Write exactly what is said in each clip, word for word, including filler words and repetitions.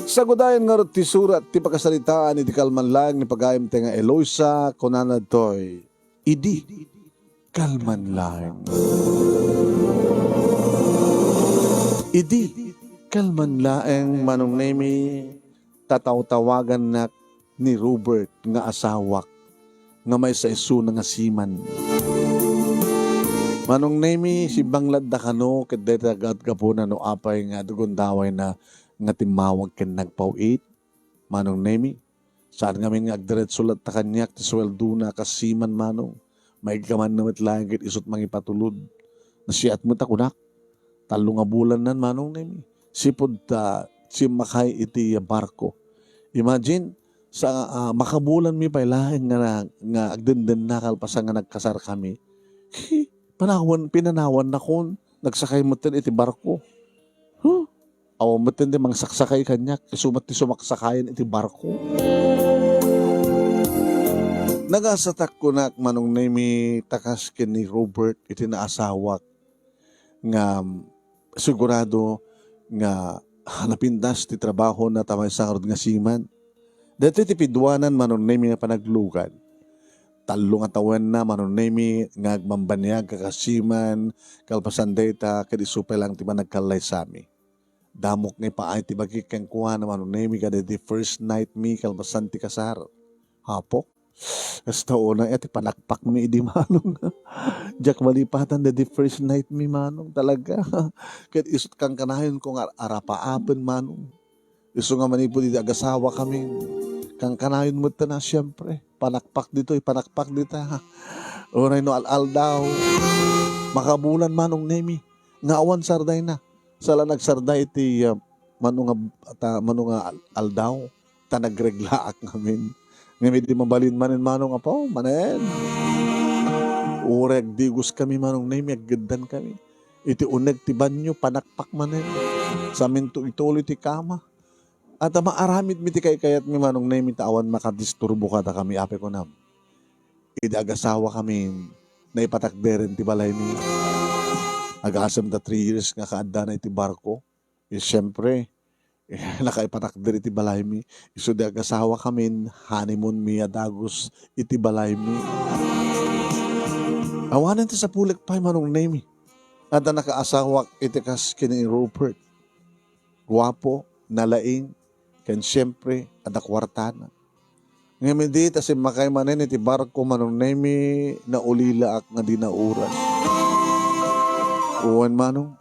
Sagudayan ngarud ti surat ti pakasaritaan iti kalman laeng ni pagayamtayo nga Eloisa, kunana ditoy, "Idi kalman laeng." Idi kalman laeng, Manong Nemi, tatawtawagannak ni Robert nga asawak nga maysa isuna nga seaman. Manong Nemi, simbang lattan kano ket dayta gatgapuna no apay nga adda gundawayna nga timmawag ken nagpaw-it. Manong Nemi, saan ngamin nga agdiretso latta kaniak ti suweldona kas seaman, Manong. Maigkamanna met laeng ket isut' mangipatulod. Nasiat met a kunak. Tallo nga bulannan, Manong Nemi. Sipud ta simmakay iti barko. Imagine, sa, ah, makabulanmi pay laeng nga, nga agdendenna kalpasan nga nagkasarkami. Panawan, pinanawannakon. Nagsakay metten iti barko. Huh? Awan metten ti mangsaksakay kaniak, isu met ti sumaksakayan iti barko. Nagasatak kunak, Manong Nemi, ta kas ken ni Robert iti naasawak nga sigurado nga napintas ti trabahona ta maysa ngarud nga seaman. Daytoy ti piduanan, Manong Nemi, nga panaglugan. Tallo nga tawenna, Manong Nemi, nga agbambaniagka kas seaman, kalpasan dayta, ket isu pay laeng ti panagkallaysami. Damok nga ipaay ti bagik kenkuana, Manong Nemi, kadaydi first night mi kalpasan ti kasar. Apo, kasta unay a ti panakpakmi idi, Manong. Diak malipatan daydi first night mi, Manong, talaga. Ket isut' kankanayonko nga arapaapen, Manong. Isu nga manipud idi agasawakami, kankanayon metten a, siempre, panakpak ditoy, panakpak dita. Uray no al-aldaw, makabulan, Manong Nemi, nga awan sardayna. Sala nagsarday iti, ah, mano nga, ta, mano nga al-, aldaw, ta nagreglaak ngamin. Ngem idi mabalin manen, Manong, apo, manen. Uray agdigoskami, Manong Nemi, aggeddankami. Iti uneg ti banio, panakpak manen. Saminto ituloy ti kama. At maaramidmi ti kaykayatmi, Manong Nemi, ta awan makadisturbo kadakami, apay kunam. Idi agasawakami, naipatakderen ti balaymi. Agasem ta three years nga kaaddana iti barko. Eh, siyempre, eh, nakaipatakder iti balaymi. Isu di agasawakamin, honeymoonmi a dagus iti balaymi. Awanen ti sapulek pay, Manong Nemi. Adda nakaasawak iti kas ken ni Robert. Guapo, nalaing, ken siempre, adda kuartana. Ngem idi ta simmakay manen iti barko, Manong Nemi, naulilaak nga di nauras. Wen, Manong,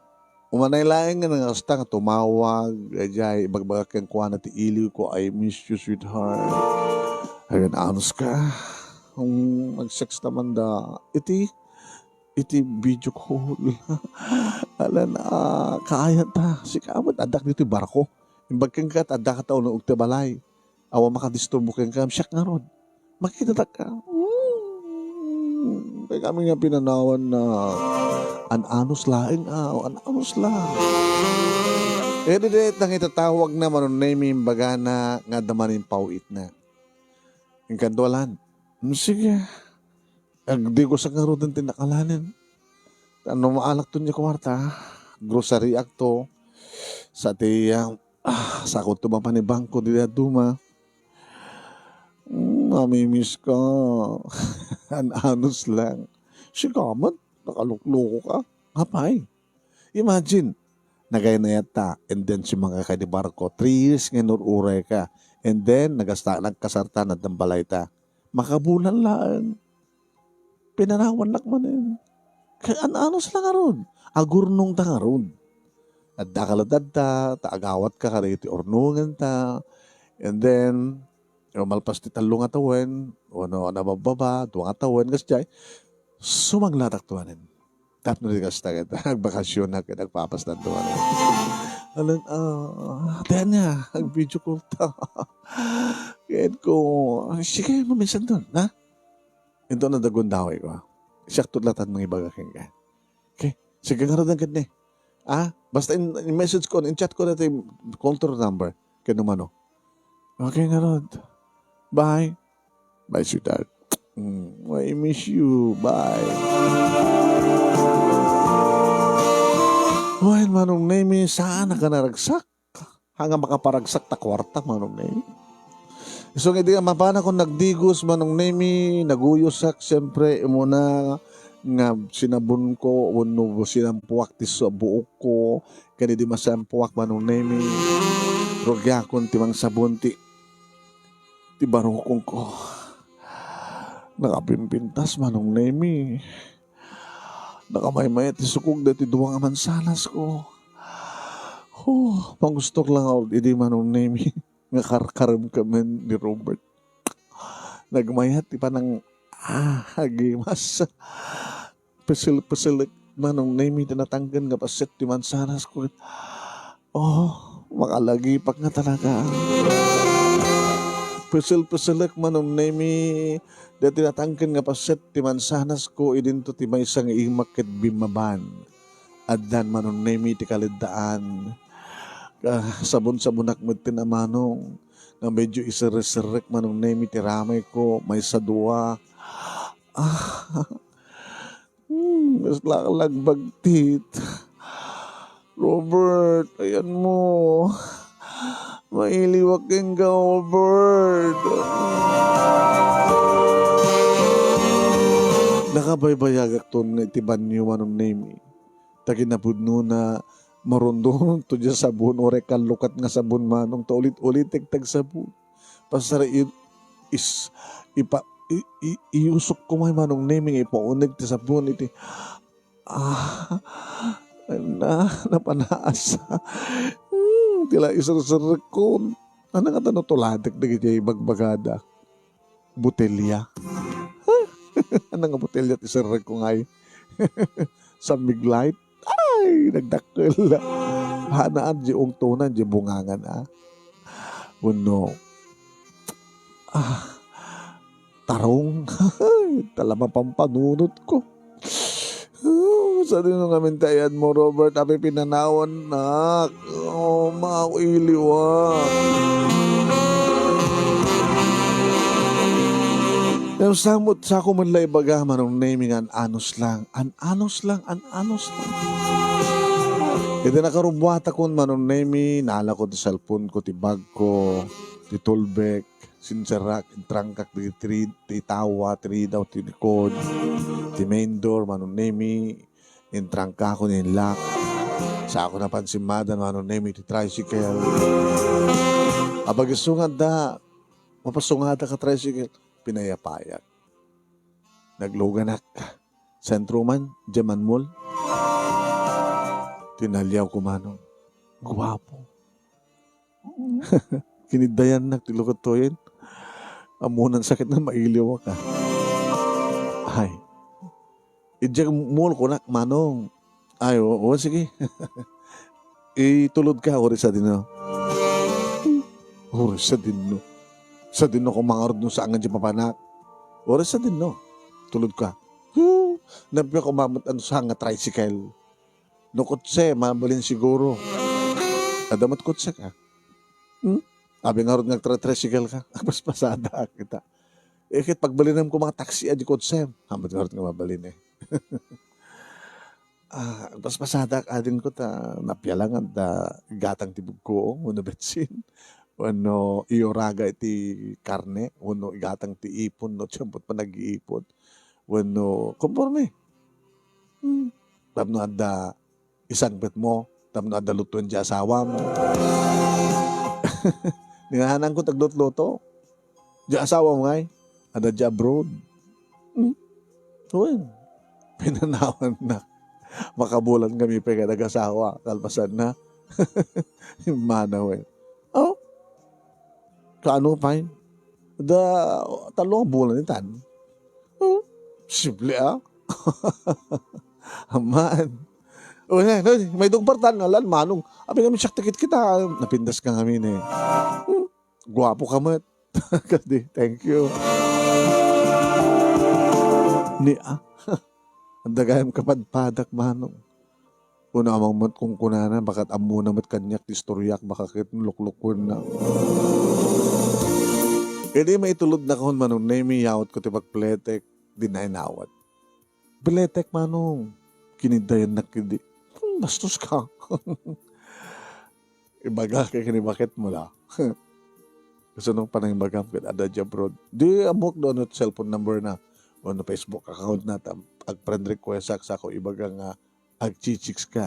umanay laeng nga nangasta nga tumawag, daydiay, ibagbaga kenkuana ti iliwko, "I miss you, sweetheart." Ayan, anus ka. Hmm, nag-sex naman da. Iti iti video call. Alan, ah, kaayat ta. Sika met, addak ditoy barko. Imbag kenka, adda ka ta uneg ti balay. Awan makadisturbo kenka, siak ngarud. Makita ta ka. Hmm. Kay kami nga pinanawan na an-anus laeng, ah, an-anus lang. Eh, di, di, nangitatawag na Manong Nemi, imbagana nga adda manen paw-itna. Inkanto, Alan. Hmm, sige. Agdigosak ngaruden ti nakalanen. Ta no maalakto ni kuarta, groceryakto. Sa ti, ah, ah, sakoto mapan ni bangko di dadduma. Hmm, mamimiss ka. An-anus lang. Sigamat, nakalukloko ka. Apay? Imagine, nagaynayatta, and then simmakay ka di barko. Three years nga inur-uray ka. And then, nagasta, nagkasarta, naddan balayta. Makabulan laeng. Pinanawannak manen. Kay an-anus lang ngarud. Agurnongta ngarud. Adda ka la dadta, ta agawat ka kadagiti urnongen ta. And then, malpas ti tallo nga tawen, wenno nababbaba, dua nga tawen, kasdiay, sumanglatak tuanen. Tapno di kasta ket agbakasyonak ket agpapastan tuanen. Alan, ah, tenya, ag-video call ta. Ket ko, "Sige, maminsan ton, ha?" Into na dagundaway ko. Siak to latan mangibaga kenka. Okay? Sige, ngarud ang kidney. Ah, basta in, in message ko, in chat ko na ti call to number. Kaya mano. Okay, ngarud. Bye. Bye, sweetheart. Mm, I miss you. Bye. Well, Manong Nemi, saan na ka naragsak? Haan nga makaparagsak ta kuarta, Manong Nemi. Isu nga idi nga mapanakon nagdigos, Manong Nemi, naguyosak, siyempre, umuna nga sinabonko, wenno sinampoak ti su-, buokko, ken idi masampoak, Manong Nemi, rugiakon ti mangsabon ti, ti barukongko. Nakapimpintas, Manong Nemi. Nakamaymayat ti sukog dagiti dua nga mansanasko. Huh, mangustok lang ako idi, Manong Nemi, nga karkarem kami ni Robert. Nagmayat ti panang, ah, agimas. Pesil-pesilek, Manong Nemi, ti natangken nga paset ti mansanasko. Oh, makalagipak nga talaga. Pesil-pesilek, Manong Nemi, dagiti natangken nga paset ti mansanasko, idinto ti maysa nga imak ket bimmaban. Addan, Manong Nemi, ti kaleddaan. Ah, sabon-sabonak metten a, Manong, nga medyo iserrek-serrek, Manong Nemi, ti ramayko, maysa dua. Ah, Hmm, kasla ka lagbagtit. Robert, ayanmo. Mailiwak kenka, Robert. Nakabaybayagakton nga iti banio, Manong Nemi. Ta kinapudnona, marundonto diay sabon, uray kallukat nga sabon, Manong, ta ulit-ulitek ti agsabon. Pasar i-, is-, ipa-, i-, i-, iyusok ko may Manong Nemi nga ipauneg ti sabon iti, ah, na, napanaas. Hmm, ti la iserserrekkon. Ania ngata no tuladek dagiti ibagbagada? Botelya. Ania nga botelya ti serrekko ngay? San Mig Light? Ay, nagdakkel. Haan a diay ungtonan, diay bungangan, a. Wenno, ah, tarong. Talaga mapampanunotko. Ah, sadino ngamin ti ayanmo, Robert, a pipinanawannak? Oh, mailiwak. Ngem samot sako met la ibaga, Manong Nemi, nga an-anos lang, an-anos lang, an-anos lang. Idi nakarubbuatakon, Manong Nemi, naalako ti cellphone ko, ti bag ko, ti tulbek, sinserak, intrangkak ti, ti, ti tawa, ti ridaw, ti likod, ti main door, Manong Nemi, intrangkakon, inlock. Sako napansimmada, Manong Nemi, ti tricycle. Apag isu nga adda, mapasungadak a tricycle, pinayapayak. Nagluganak. Sentro man, diay Manmall. Tinaliawko, Manong. Guapo. Kiniddayannak ti lukot toyen. Ammonan sakit nga mailiwak a. Ay. Idiay mall kunak, Manong. Ay, o, o, sige. Itulodka, uray sadino. Uray sadino. Sadino ko mangarud no saan nga diay papanak. Uray sadino. Tulodka. Huh, nabiag ko mamet ano saan nga tricycle. No kotse, mabalin siguro. Adda met kotseka. Hmm? Abi ngarud nga agtra-tricycle ka. Agpaspasadak ita. Eh, ket pagbalinem ko nga taxi a diay kotsem. Hamat ngarud nga mabalin eh. Ah, agpaspasadak adingko ta napialangan da igatang ti bugko, wenno betsin, wenno iyoraga iti karne, wenno igatang ti ipon, no, tiempot panag-iipon, wenno konforme. Hmm. Tapno adda isangpetmo, tapno adda lutoen diay asawam. Ni nahanangko ti aglutluto. Diay asawam ngay, adda diay abroad. Hmm. Wen, pinanawannak. Makabulan kami pay nga nagasawa, kalpasanna. Immanaw, eh. Oh, kaano pay? Da, tallo nga bulan itan. Oh, simple, ah. Aman. O, yan, no, may dugpartan, alan, Manong. Abi kami siak tikit kita. Napintas ka ngamin, eh. Hmm, guapo ka met. Kadi, thank you. Ni, ah, ang dagayam kapadpadak, Manong. Una amang met kunkunana, bakat ammona met kaniak ti istoryak, baka ket luklukuenna. Idi maitulodnakon, Manong Nemi, yawatko ti pagpletek, di nainawat. Peletek, Manong. Kiniddayannak idi. Hmm, bastos ka. Ibaga kay kini bakit mo la. Kasano panangibagam ket adda di abroad? Di ammok no ano cellphone number na, o no Facebook account na, ta ag-friend request-ak, sako ibaga nga agchi-chicks ka.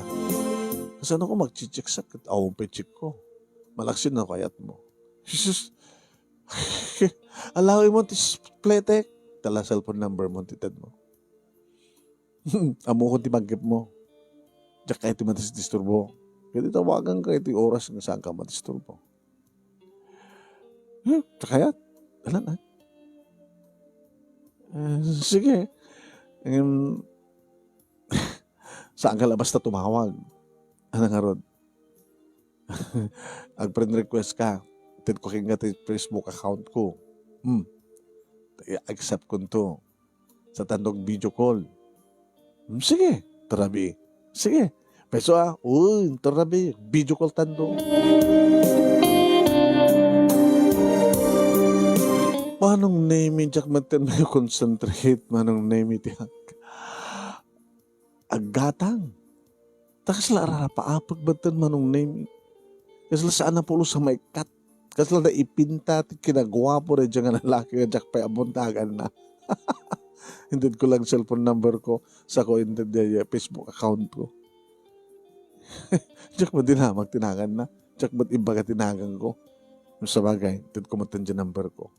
Kasano ko magchi-chicks-ak ket awan pay chick ko? Malaksid na kayat mo. Jesus! Alawi mo ti spletek. Tala cellphone number mo, ti ted mo. Ammokon ti panggep mo. Diak kayat ti madisturbo. Kaya tawagan ka iti oras nga saan ka madisturbo. Hmm, sakayat. Ala na. Eh, sige. Em, saan ka la basta tumawag? Ano nga rod? Ag-friend request ka. Ted ko kenka ti Facebook account ko. Hmm. I-accept ko to. Sa tandog video call. Hmm, sige, tarabi. Sige. Peso, ah, uy, tarabi. Video call tando. Manong Nemi, diak metten mayo concentrate, Manong Nemi, ti aggatang. Ta kasla ararapaapek metten, Manong Nemi. Kasla saan a pulos a maikkat. Kasla naipinta ti kinaguapo daydiay nga lalaki nga diak pay ammon ti naganna. Inted ko lang cellphone number ko, sako inted daydiay Facebook account ko. Diak met dinamag ti naganna. Diak met ibaga ti nagan ko. Sabagay, inted ko metten daydiay number ko.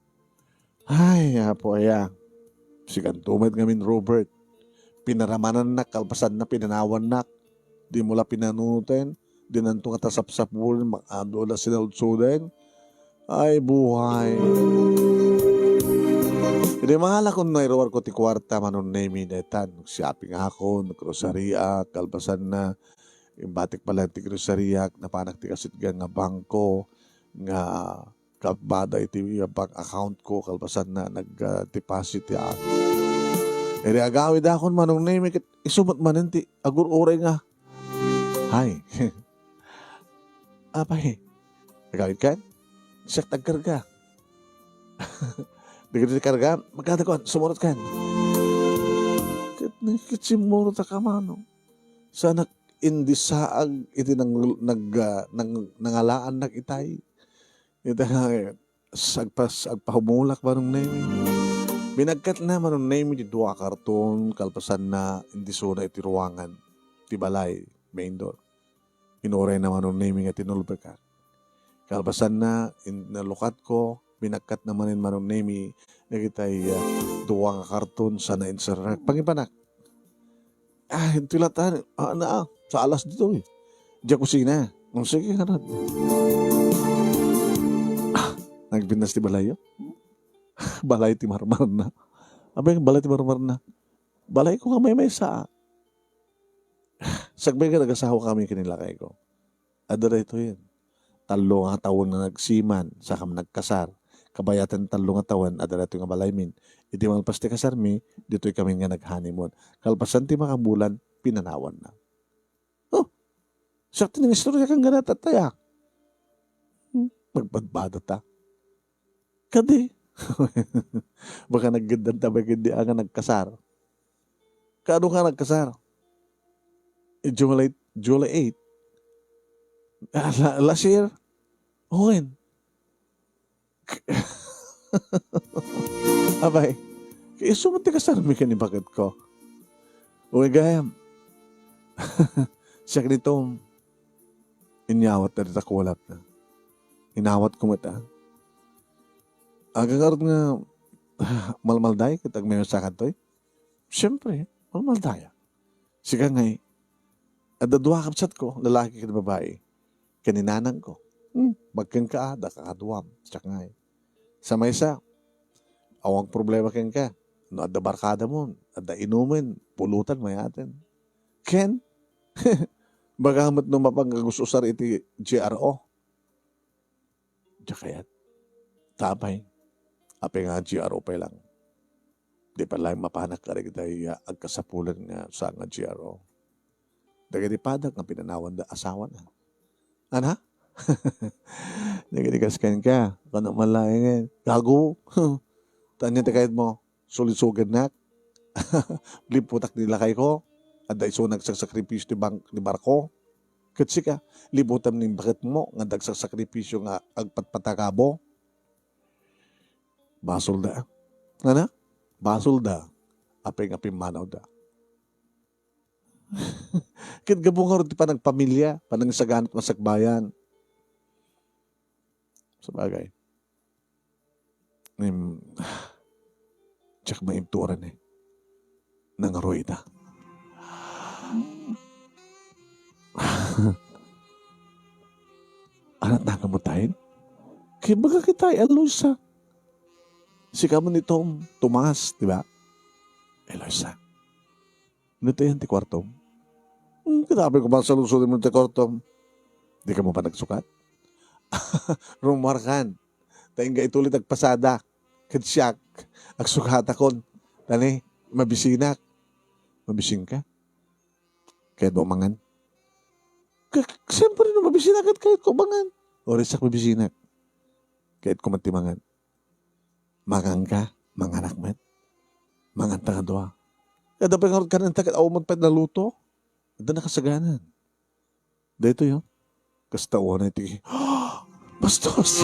Ay, Apo aya. Sikanto met ngamin, Robert. Pinaramanannak, kalpasanna, pinanawannak. Dimo la pinanunoten, dinanto nga tasapsapulen, makaadu la sinaudsoden. Ay, buhay. Idi mangalakon, nairuarko ti kuarta, Manong Nemi, daytan. Nag-shopping ako, nag-grocery ak, kalpasanna, imbatik pay laeng ti grocery ak, napanak ti kasitgan nga bangko, nga kapada iti bank account ko, kalpasanna, nag, ah, deposit ti ak. Idi agawidakon, Manong Nemi, ket isu met manen ti agur-uray nga, "Hay." "Apay, agawidkan? Siak ti agkarga." "Dagiti karga, magkano kon? Sumurot kan." Ket, ket simmurot a kamano. Sanak indisaag iti nang-, nag-, ah, nang-, nangalaannak itay. Ita nga, agpas-, agpahumulak, Manong Nemi. Binagkatna, Manong Nemi, ti dua a karton, kalpasanna, indisuna iti ruangan ti balay, main door. Inurayna, Manong Nemi, nga tinulbekak. Kalpasanna, in-, nalukatko, binagkatna manen, Manong Nemi, dagitay, ah, dua nga karton, sana inserrak. Pangipanak. Ah, intoy latan. Ah, na, ah, sa alas ditoy. Diay kusina. O, sige, ngarud. Ah, nagpintas ti balayyo. Balay ti marmarna. Abay, balay ti marmarna. Balay ko nga maymaysa. Sakbay nga nagasawa kami ken ni lakay ko. Adda daytoyen. Tallo nga tawen nga nagsiman, saka nagkasar. Kabayaten tallo nga tawen, adda daytoy nga balaymin. Iti malpas ti kasarmi, ditoy kami nga nag-honeymoon. Kalpasan ti makabulan, pinanawanna. Oh, siak ti nangistorya kangana, tatay, ah. Hmm, magbadbadata. Kadi. Baka naggeddanta bay ket di nga nagkasar. Kaano ka nagkasar? Eh, July, July eight. Ah, la-, last year? Wen? Abay, isu met ti kasarmi ken ni baketko. Uy, gayam. Siak dito, inyawat na dita kulap na. Inawat ko met, ah. Aga ngarud nga, malmaldaya ket agmaymaysakantoy? Siempre, malmaldaya. Sika ngay, adda dua a kabsatko, lalaki ken babai, ken ni nanangko. Hmm, bagkenka, ah, daka kaduam, siak ngay. Sa maysa, awan problema kenka. No adda barkadamon, adda inumen, pulutan, mayaten. Ken, baka met no mapan nga gus-usar iti G R O. Diak kayat. Tapay. Apay nga G R O pay lang. Di pay laeng mapanak kadagiti, ah, agkasapulan nga saan nga G R O. Dagiti padak nga pinanawanda asawana. Ana? Dagiti kas kenka, kano man laengen. Gago. Ania ti kayatmo? Sulisugennak? Liputak ni lakayko? Adda isu nga agsasakripisyo ti bank-, ni barko? Ket sika, libutam ning baketmo nga adda agsasakripisio nga agpatpatagabo. Basolda. Ngana? Basolda. Apay nga pimmanawda. Ket gapu ngarud ti panagpamilia, panangsaganat masakbayan. Sabagay. Ngem, diak maibturan eh. Nangaruy ita. Anat na ka mo tayo? Kaya baga kita, Eloisa. Sika mo ni Tom, Tomas, di ba? Eloisa. Ano tayo ti kwartom? Hmm, kitabi ko ba sa lungsod mo ti kwartom? Di ka mo pa nagsukat? Rumuarkan. Ta ingga itulit agpasada. Ket siak, agsukatakon. Tani, mabisinak. Mabisin ka? Kayat mo mangan? K-, siyempre, no mabisinak, ket kayat ko mangan. O, rin siak mabisinak. Kayat ko man ti mangan. Mangan ka, manganak met. Mangan ta nga dua. Kada pa nga kanenta, ket awan met pay naluto. Adda nakasaganan. Daytoy, oh. Kasta unay ti, Bastos!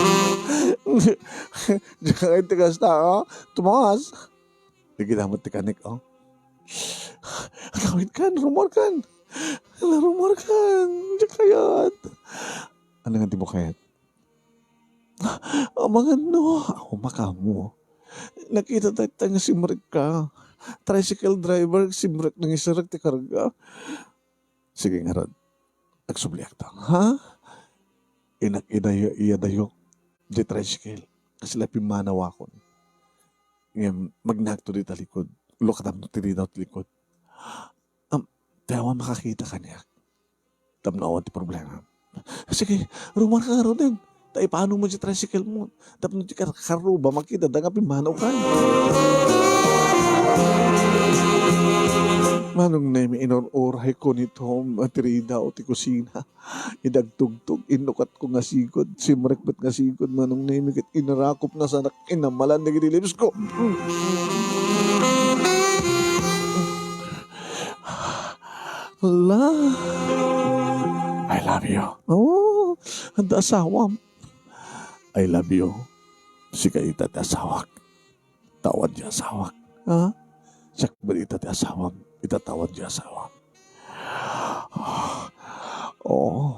Diyan ka ti kasta, oh. Tomas! Di ginamat ti kanik, oh. Agawid kan, rumor kan. Ala, rumor kan. Diyan kayat. Ano nga di mo kayat? Amangan no, ako makamu. Nakita tayo nga simrek ka. Tricycle driver, simrek nang isarek ti karga. Sige ngarud, agsubliak ta. Ha? Inak idayo, iya dayo. Di tricycle. Kasi la pimmanawakon. Ngem, magnak to di talikod. Lukatam ti ridaw ti likod. Am, tayawan makakita kaniak. Tapno awan ti problema. Sige, rumar ka ngaruden. Ta ipano mo ti tricycle mo. Tapno ti kar-, karuba, makita da nga pimmanaw ka. Manong Nemi, inur-uray ko ni Tom, at ridaw ti kusina. Idagtugtog, innukat ko nga sigud, simrek met nga sigud, Manong Nemi, ket inarakop nga sanak inamalan dagiti lips ko. La. I love you. Oh, adda asawam. I love you. Sika ita ti asawak. Tawan ti asawak. Ha? Siak met ita ti asawam. Ita tawan ti asawam. Oh,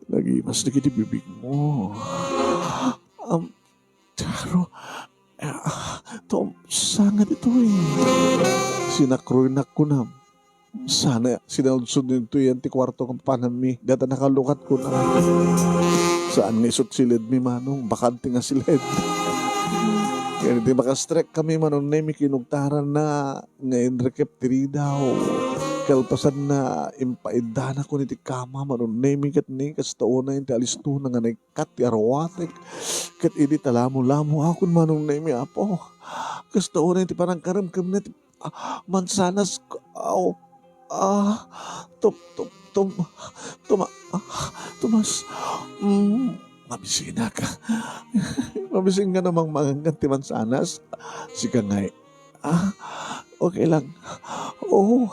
nagimas dagiti bibig mo. Am, Charo, ah, Tom, saan nga ditoy? Sinakroynak kunam. Sana sinaludsod nito yan ti kwarto nga panammi. Data nakalukat ko na. Saan nga isut silid mi, Manong? Bakante nga silid. Kaya di makastrek kami, Manong Nemi, kinugtaran na nga inrekep ti ridaw. Kalpasan na, impaidana ko ni ti kama, Manong Nemi, ket ni, kasta unay ti alisto na nga nagkat ti arwatek. Ket idi talamo-lamo akon, Manong Nemi, Apo. Kasta unay ti panangkaremkemna ti, ah, mansanas, aw, ah, Tom, Tom, Tom, Toma-, ah, Tomas, mm, mabisinak. Mabisin nga namang mangan ti mansanas. Sika ngay, ah, okay lang. Oh,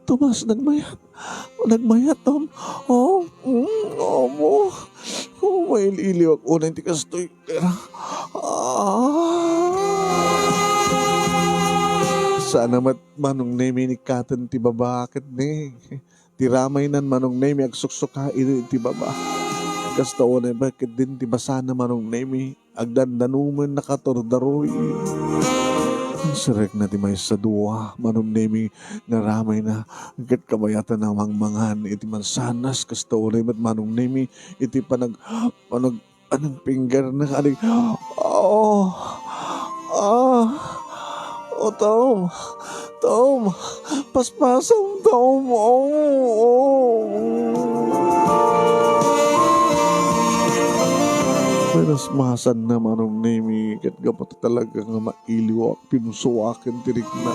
Tomas, nagmayat. Nagmayat, Tom. Oh, mm, amo. Oh, mail-iliwak unay ti kastoy. Ah. Sana met Manong Nemi ni katen ti baba ket ni. Ti ramaynan Manong Nemi agsuksuka iti baba. Kasta unay met ket din ti basana Manong Nemi. Agdandanomen nakaturdaroy. Inserrekna ti maysa dua, Manong Nemi, nga ramayna, ket kabayatan a mangmangan iti mansanas, kasta unay met Manong Nemi, iti panag-, panag-, anang finger na kadi. Oh, ah, oh, Tom, Tom, paspasam, Tom, oh, oh. Pinasmasan na Manong Nemi, ket gapu ta talaga nga mailiwak, pinusuaken ti rikna.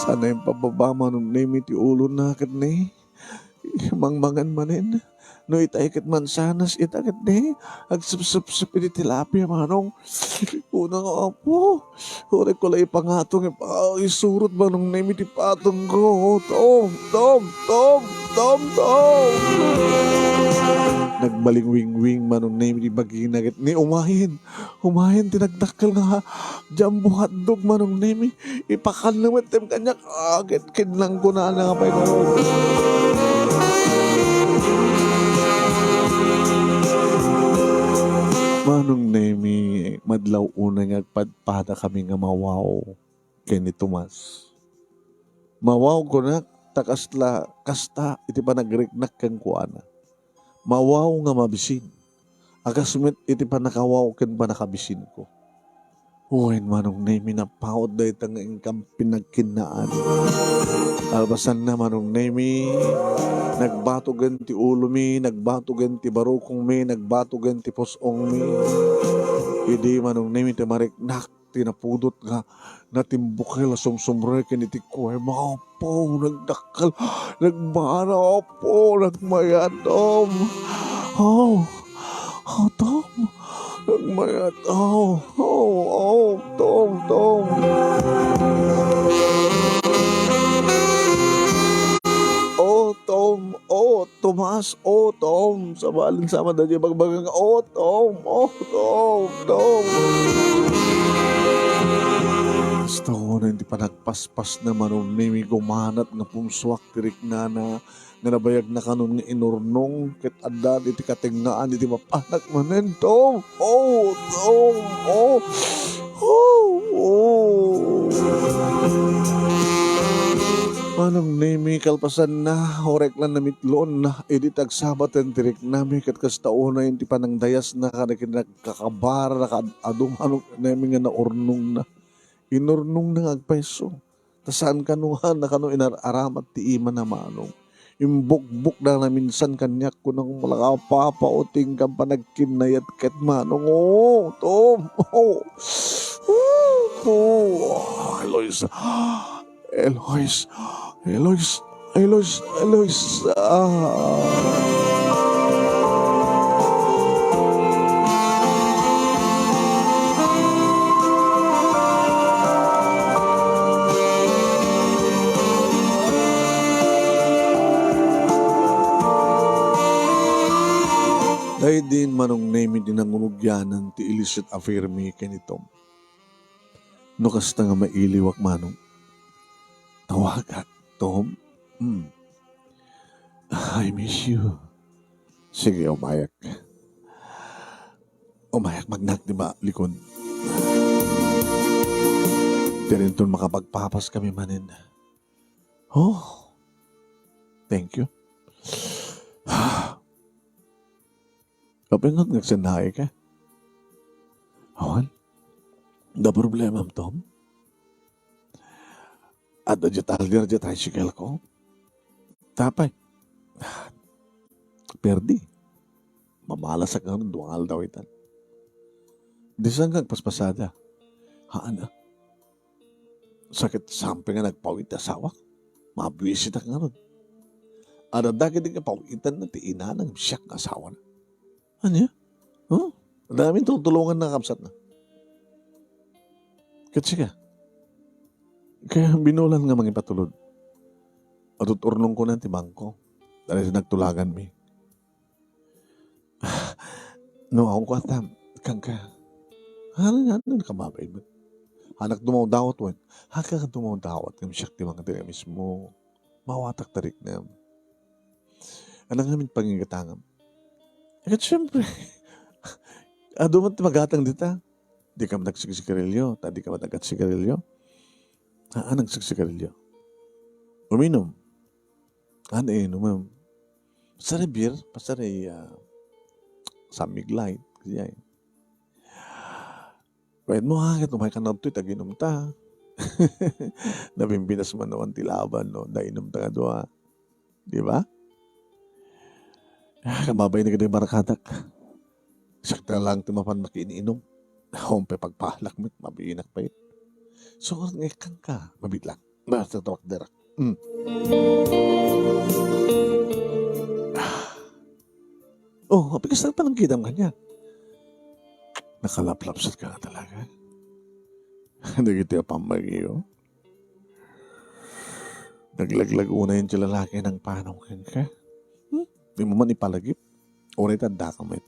Sana impababa Manong Nemi ti ulona, ket ni, mangmangan manen. No itay ket mansanas, ita ket di, agsepsepsep iti tilapia, Manong. Kuna nga, Apo, uray ko la ipangatong, ipa-, isurot, Manong Nemi, ti patong ko. Tom, tom, tom, tom, tom. Nagbalingwingwing, Manong Nemi, ti bagina ket ni umayen. Umayen ti nagdakkel nga jumbo hotdog, Manong Nemi. Ipakan na met ti kaniak. Ah, ket kinlangko na nga pay ngarud. Manong Nemi, madlaw unay nga agpadpada kami nga mawaw ken ni Tomas. Mawaw kunak, ta kasla, kasta iti panagriknak kenkuana. Mawaw nga mabisin. A kas met iti pannakawaw ken pannakabisinko. Wen, Manong Nemi, napaut dayta nga inkam pinagkinnaan. Kalpasanna, Manong Nemi, nagbatogen ti ulomi, nagbatogen ti barukongmi, nagbatogen ti pus-ongmi. Idi, Manong Nemi, ti mariknak ti napudot nga natimbukel a sumsumrek ken iti kuway. Apo, nagdakkel, nagbana, Apo, nagmayat, Tom. Oh, oh, Tom, nagmayat, oh, oh, oh, Tom, Tom. Oh, Tom, oh, Tomas, oh, Tom. Sabalen sa man daydiay bagbaga nga, oh, Tom, oh, Tom, Tom. Basta ko na iti panagpaspasna, Manong Nemi, gumanat nga pumsuak ti riknana, nga nabayagna kanon nga inurnong, ket adda iti katengngaan iti mapanak manen, Tom. Oh, Tom, oh, oh, oh. Manong Nemi, kalpasanna, uray la namitlon, idi ti agsabaten ti riknami, ket kasta unay ti panangdayasna kadagiti nagkakabara kad-adu, Manong Nemi, nga naurnongna. Inurnongna nga agpayso. Ta saan kano nga, na kano inar-aramat ti imana, Manong. Imbukbokna naminsan kaniak, kunana, "Malaka, Papa, o ti inkam panagkinnayat ket, Manong." Oh, Tom, oh. Oh, oh. Eloisa. Elois. Elois. Elois. Elois. Ah. Daydi, Manong Nemi, ti nangunugianan ti illicit affair mi ken ni Tom. No kasta nga mailiwak, Manong, tawagak, Tom. Hmm. I miss you. Sige, umayak. Umayak, magnak, di ba, likod? Pero inton makapagpapas kami manen. Oh, thank you. Apay nga agsennaay ka? Awan. Da problemam, Tom? Adda diay talder diay tricycle ko. Tapay. Perdi. Mamalasak nga dua nga aldaw itan. Di saan nga agpaspasada? Haan a. Sakit sampe nga nagpawit ti asawak. Mabuisitak ngarud. Adda dagiti kapawitanna ti inana ngem siak nga asawana. Ania? Huh? Adda amin tultulonganna nga kabsatna. Ket sika? Kaya binulan nga mangipatulod. Adut urnongko na ti bangko. Dayta nagtulaganmi. No, awan ko atam, kangka. Ano, ano, nakababay mo? Anak dumawdawat, wen. Haka ka dumawdawat, ngem siak ti mga tinamis mo. Mawatak tarik na. Ano nga min pangingatangam? Ket siyempre, adu man ti magatang dita. Di ka man nagsigsigarilyo, ta di ka man nagsigarilyo. Ah, ah, nagsigsigarilyo. Uminum. Ano inumem? Pasari beer, pasari, ah, San Mig Light, kaya eh. Pwede mo ha, ket umay ka na ito'y taginum ta. Nabimbinas man naman ti laban, no? Nainum ta nga dua. Di ba? Ah, kababay na gid barkadak. Sakta lang ti mapan makiin-inom. Awan pay pagpalak met, mabiinak pay. So, nga ikkan ka, mabit lang. Basta tawag dira. Mm. Ah. Oh, apay kasta panangkitam kaniak? Nakalaplapsat ka nga talaga. Dagiti a pammagiyo. Naglaglag unay ti lalaki nang panaw kenka. Hmm? Di mo man ipalagip. Uray ta addaka met.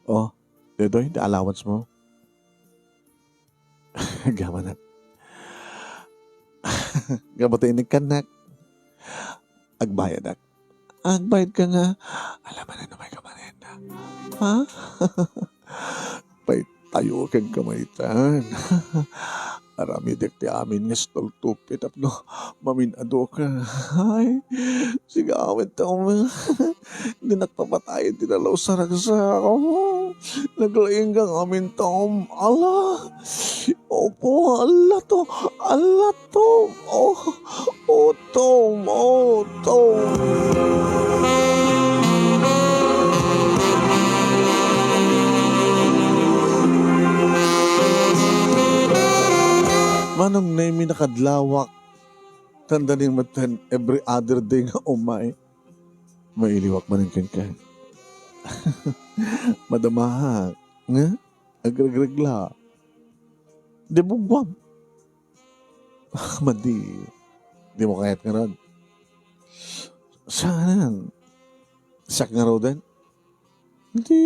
Oh, daytoy, ti allowance mo. Agyaman, nak. Gapu ta inikkan, nak. Agbayadak. Agbayad ka nga. Alam mo na naman ka manen. Ha? Pay tayo kang kamaitan. Aramidek ti amin nga stoltupi tapno mamin-ado ka. Ay, sige, awit ta, um, di nakpapatay, di nalaw sa ragsak. Naglaing kang amin, Tom. Ala, opo, ala to, ala to. Oh, oh, Tom, oh, Tom. Manong Nemi, nakadlawak. Tanda ni metten every other day nga umay. Mailiwak manen kenka. Madamahak, nga? Agregregla. Di bugwam. Ah, madi. Di mo kayat ngarud. Saan? Siak ngaruden? Di.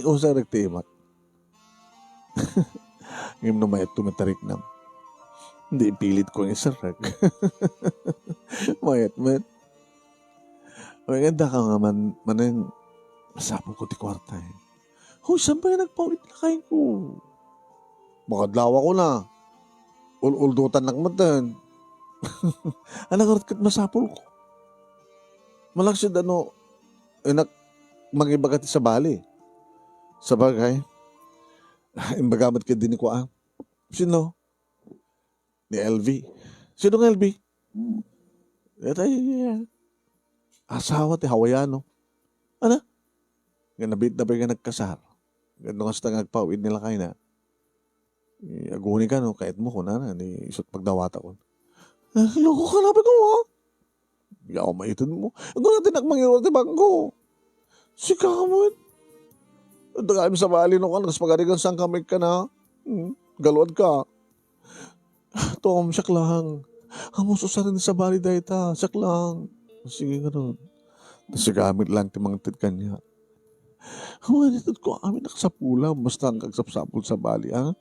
Usa ragtiimak. Ngem no mayat to matariknam. Di ipilit ko nga isarag. Mayat met. Ay, nga daka nga man, manen, masapul ko ti kuarta, eh. Hoy, saan ba nga nagpaw-it lakay ko? Makadlawa ko na. Ul-uldutan nak matan. Anak, ket masapul ko. Malaksid ano, inak mangibaga ti sabali. Sabagay, imbaga met ket din ko, ah. Sino? Ni L V. Sino nga L V? Daytoy, ah, asawa ti Hawaiano. Ana? Nga nabiit na ba nga nagkasar? Nga no kasta nga agpaw-it ni lakayna. Eh, aguni ka, no? Kayat mo, kunana, ni isut pagdawata ko. Ah, loko ka na ba ko, ha? Yaw, maiton mo. Aguni, tinak mangiruar ti bangko. Sika mo, eh. Dagayam sabali, no, kan, kas pagarigan, saan ka may ka na? Hmm? Galuad ka. Tom, siak lang. Amo, susarin sa bali dayta. Siak lang. Sige nga nun. Nasigamit lang ti mangted kanya. Awan, ited ko amin nakasapula. Basta ang kagsapsapul sa bali, ah.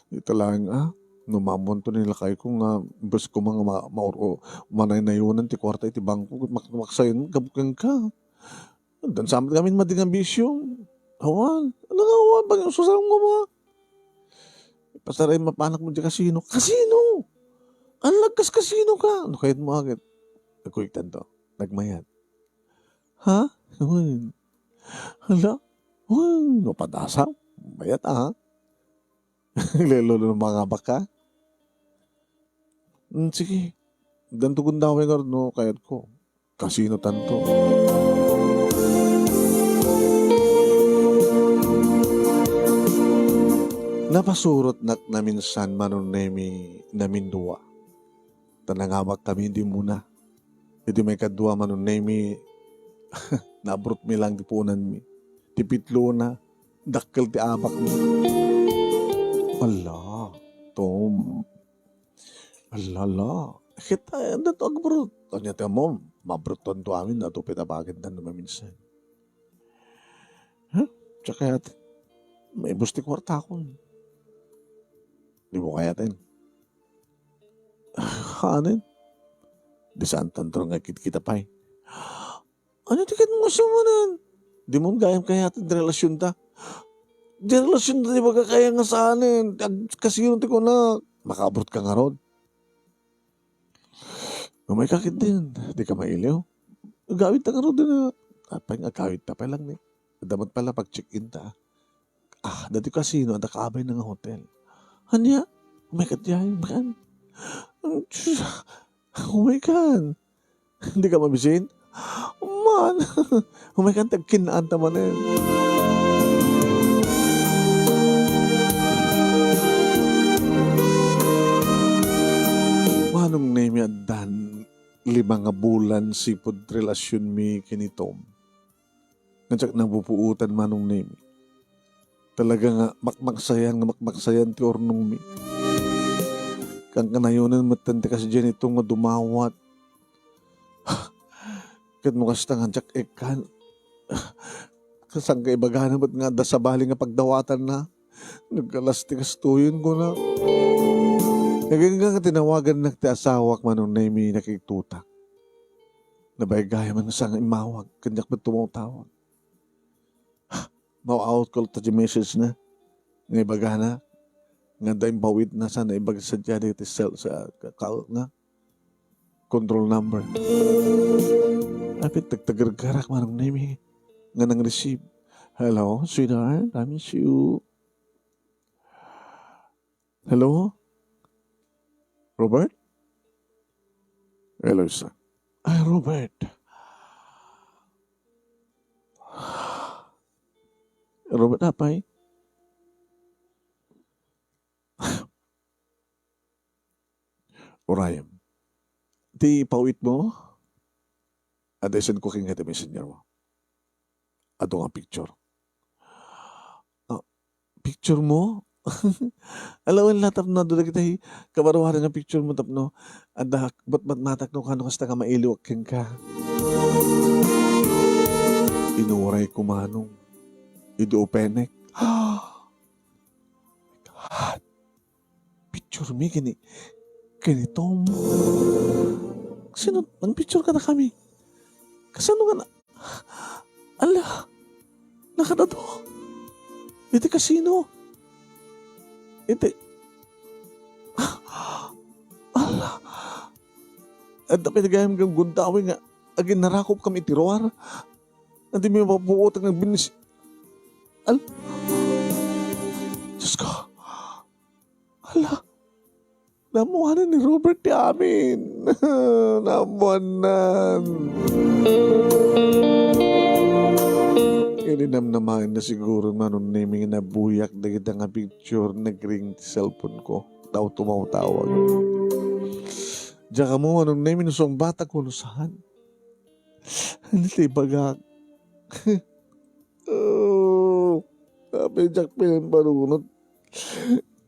Ita lang, ah. Numamon to ni lakay ko nga, bes ko mga ma-, mauro, manaynayonan ti kwarta iti bangko, mak-, maksayon, gabukeng ka. Dan samet kami madi nga bisyo. Awan. Ano nga awan? Bang susarang mo ba? Pasaray mapanak mo di kasino. Kasino? Ang lagkas kasino ka? Ano kayat mo agad? Nagkuytan to. Nagmayat. Ha? Awan. Hala? Awan. Mapadasa? Bayat, ah. Lelo no mga baka. Hmm, sige. Danto gundaway nga no kayat ko. Kasino tanto? Napasurotnak naminsan Manong Nemi namindua. Ta nangamak kami di muna. Iti maikadua Manong Nemi, naabrot mi lang ti punanmi. Ti pitlona, dakkel ti abakmi. Ala, Tom. Ala, ala. Ket, ah, anda to agbrot? Anya ti ammom, mabrot to amin, natupit a bagid na maminsan. Huh? Tsaka yat, maibus ti kwartakon. Di mo kayaten. Hanen? Di saan tanto nga kitkita pay. Ano ti ket mo manen? Di mo gayam kayat di relasyon ta. Di relasyon ta, di baga kaya nga saanen. Ag-, kasino ti kuna? Makaabot ka ngarud. Umay ka ket din. Di ka mailiw. Agawid ta ngarud din. Apay nga agawid ta pay lang ni. Damat pala pag-check-in ta. Ah, dati kasino, adda kaabay na nga hotel. Ania? Umay ka diay, bagan. Umay kan. Di ka mabisin? Man! Umay kan, tagkinaan ta manen. Manong Nemi, addan lima nga bulan sipud relasionmi ken ni Tom. Nga diak napupuotan, Manong Nemi. Talaga nga makmaksayan, nga makmaksayan ti urnongmi. Kankanayonen metten ti kasdiay ni Tom nga dumawat. Ket no kasta nga diak ikkan, saan ka ibagana met nga adda sabali nga pagdawatanna? Nagkalas ti kastoyen, kuna. Agingga nga tinawagannak ti asawak, Manong Nemi, nakitutak. Nabaybay man sa nga immawag, ken diak met tumawtawag. Maw-out call ta ti message na. Nga ibagana, nga adda impawitna sana ibaga sadiay dagiti cell sa ka-, ka-, nga control number. Apay, tagtagergerak, Manong Nemi, nga nang-receive. "Hello, sweetheart, I miss you." "Hello? Robert?" "Hello, sir." "Ay, Robert. Robert, apay?" "Urayem. Ti pawitmo, adda isendko kenka ti messenger mo. Adu nga picture." "Ah, picture mo?" "Ala, wen la, tapno adu dagiti kabaruaran nga picture mo tapno adda batbatmatak no kano kasta nga mailiwak kenka." Inuray ko, Manong. Idi openek. God. Picture mi ken ni, ken ni Tom. Sino nang picture kadakami? Kasano nga na-, ala, nakadado. Iti kasino? Iti, ala, adda pay gayam nga gundaway nga aginnarakopkami iti ruar. Adda mi mapuot nga binis-, al-, Diyos ko. Ala, naammoanan ni Robert ti amin. Naammoannan. Idi namnamaenna siguro, Manong Nemi, nga nabuyak dagita nga picture, nagring ti cellphone ko. Tao tumawtawag. Diak ammo, Manong Nemi, no suang bata ko, no saan. Ano ti ibagak? Oh, apay diak pinamparunot.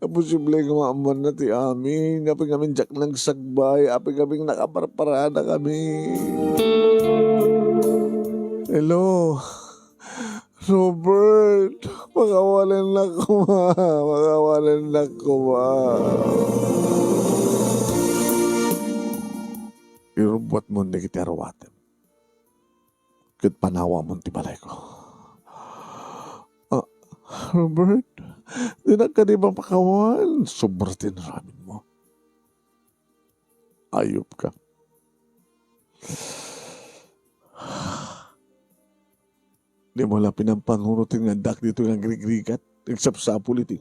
Imposible nga maammoanna ti amin. Apay ngamin diak nagsakbay. Apay ngamin nakaparparada kami. Hello. Robert, pakawalennak koma. Pakawalennak koma. Irubbuatmon dagiti aruatem. Ket panawamon ti balayko. Ah, Robert, dinak kadi mapakawan. Sobra ti inaramidmo. Ayupka. Di mo la pinampanunot nga addak ditoy nga agrigrigat, agsapsapul iti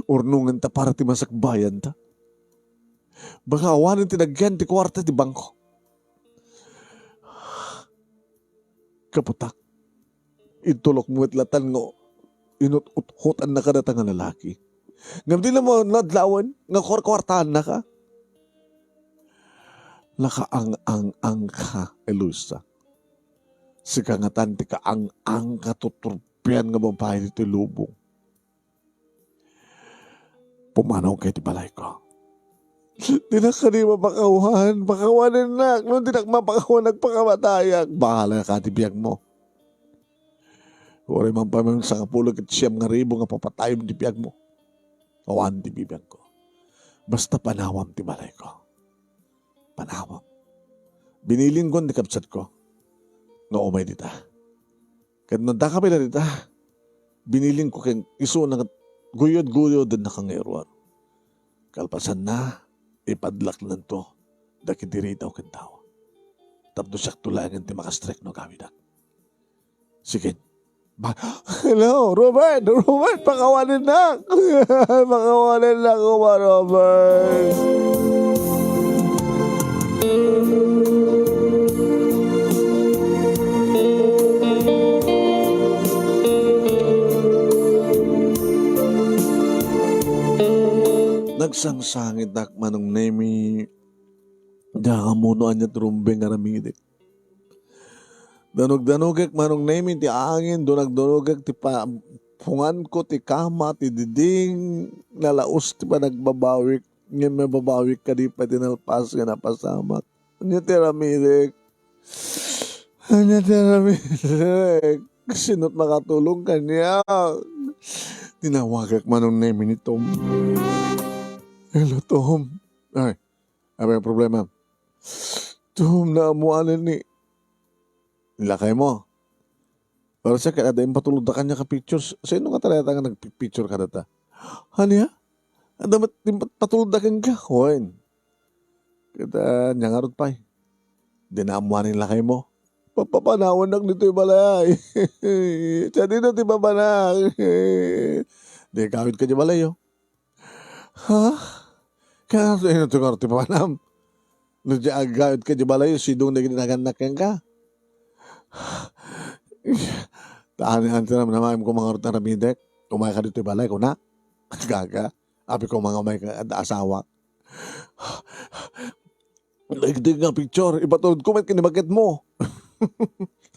urnongenta para ti masakbayanta. Baka awanen ti nagyan ti kuarta ti bangko. Kaputak, intulok met latan nga inut-uthotan na kadata nga lalaki. Ngem di na mo nadlawen nga kuarkuartaannaka. Nakaang-ang-ang ka, Eloisa. Sika ngatan ti kaang-ang ka tuturpian nga babai ditoy lubong. Pumanaw ka iti balayko. Dinak kadi mapakawan, pakawanennak. No dinak mapakawan, agpakamatayak. Bahala ka ti biagmo. Uray man pay man sangapulo ket siam nga ribu nga papatayem ti biagmo. Awan ti bibiagko. Basta panawam ti balayko. Panawam. Binilinko ti kabsatko nga umay dita. Ket no adda ka pay la dita, binilinko ken isuna nga guyod-guyodennak nga iruar. Kalpasanna, ipadlaknanto dagiti ridaw ken tao. Tapno siakto laengen ti makastrek no agawidak. Sige. Ba-, hello, Robert! Robert, pakawanennak! Pakawanennak koma, Robert! Nagsangsangitak, Manong Nemi, Diak ammo no ania ti rumbeng nga aramidek. Danugdanugek, Manong Nemi, ti angin, danugdanugek ti pa-, punganko, ti kama, ti diding, nalaus ti panagbabawik, ngem mababawik kadi pay ti nalpas nga napasamak. Ania ti aramidek? Ania ti aramidek? Sino't makatulong kaniak? Tinawagak, Manong Nemi, ni Tom. Hello, Tom. Ay, apay problema? Tom, naammoanen ni lakaymo. Pero siak, adda impatulodda kaniak a pictures. Sino nga talaga nga nagpipicture kadata? Ania? Adda met impatulodda kenka? Wen. Ket, ah, ania ngarud pay? Di naammoanen ni lakaymo? Papapanawannak ditoy balay. Sadino ti papanak? Di agawidka diay balay, oh. Ha? Kaya ano ti ngarud ti papanam? No di agawidka diay balay, sidong dagiti nagannak kenka. Haan, haan ti namnamaem koma ngarud ti aramidek. Umayka ditoy balay, kuna. Gaga. Apay koma nga umayka, adda asawak. Dagiti nga picture, ipatulodko met ken ni baketmo.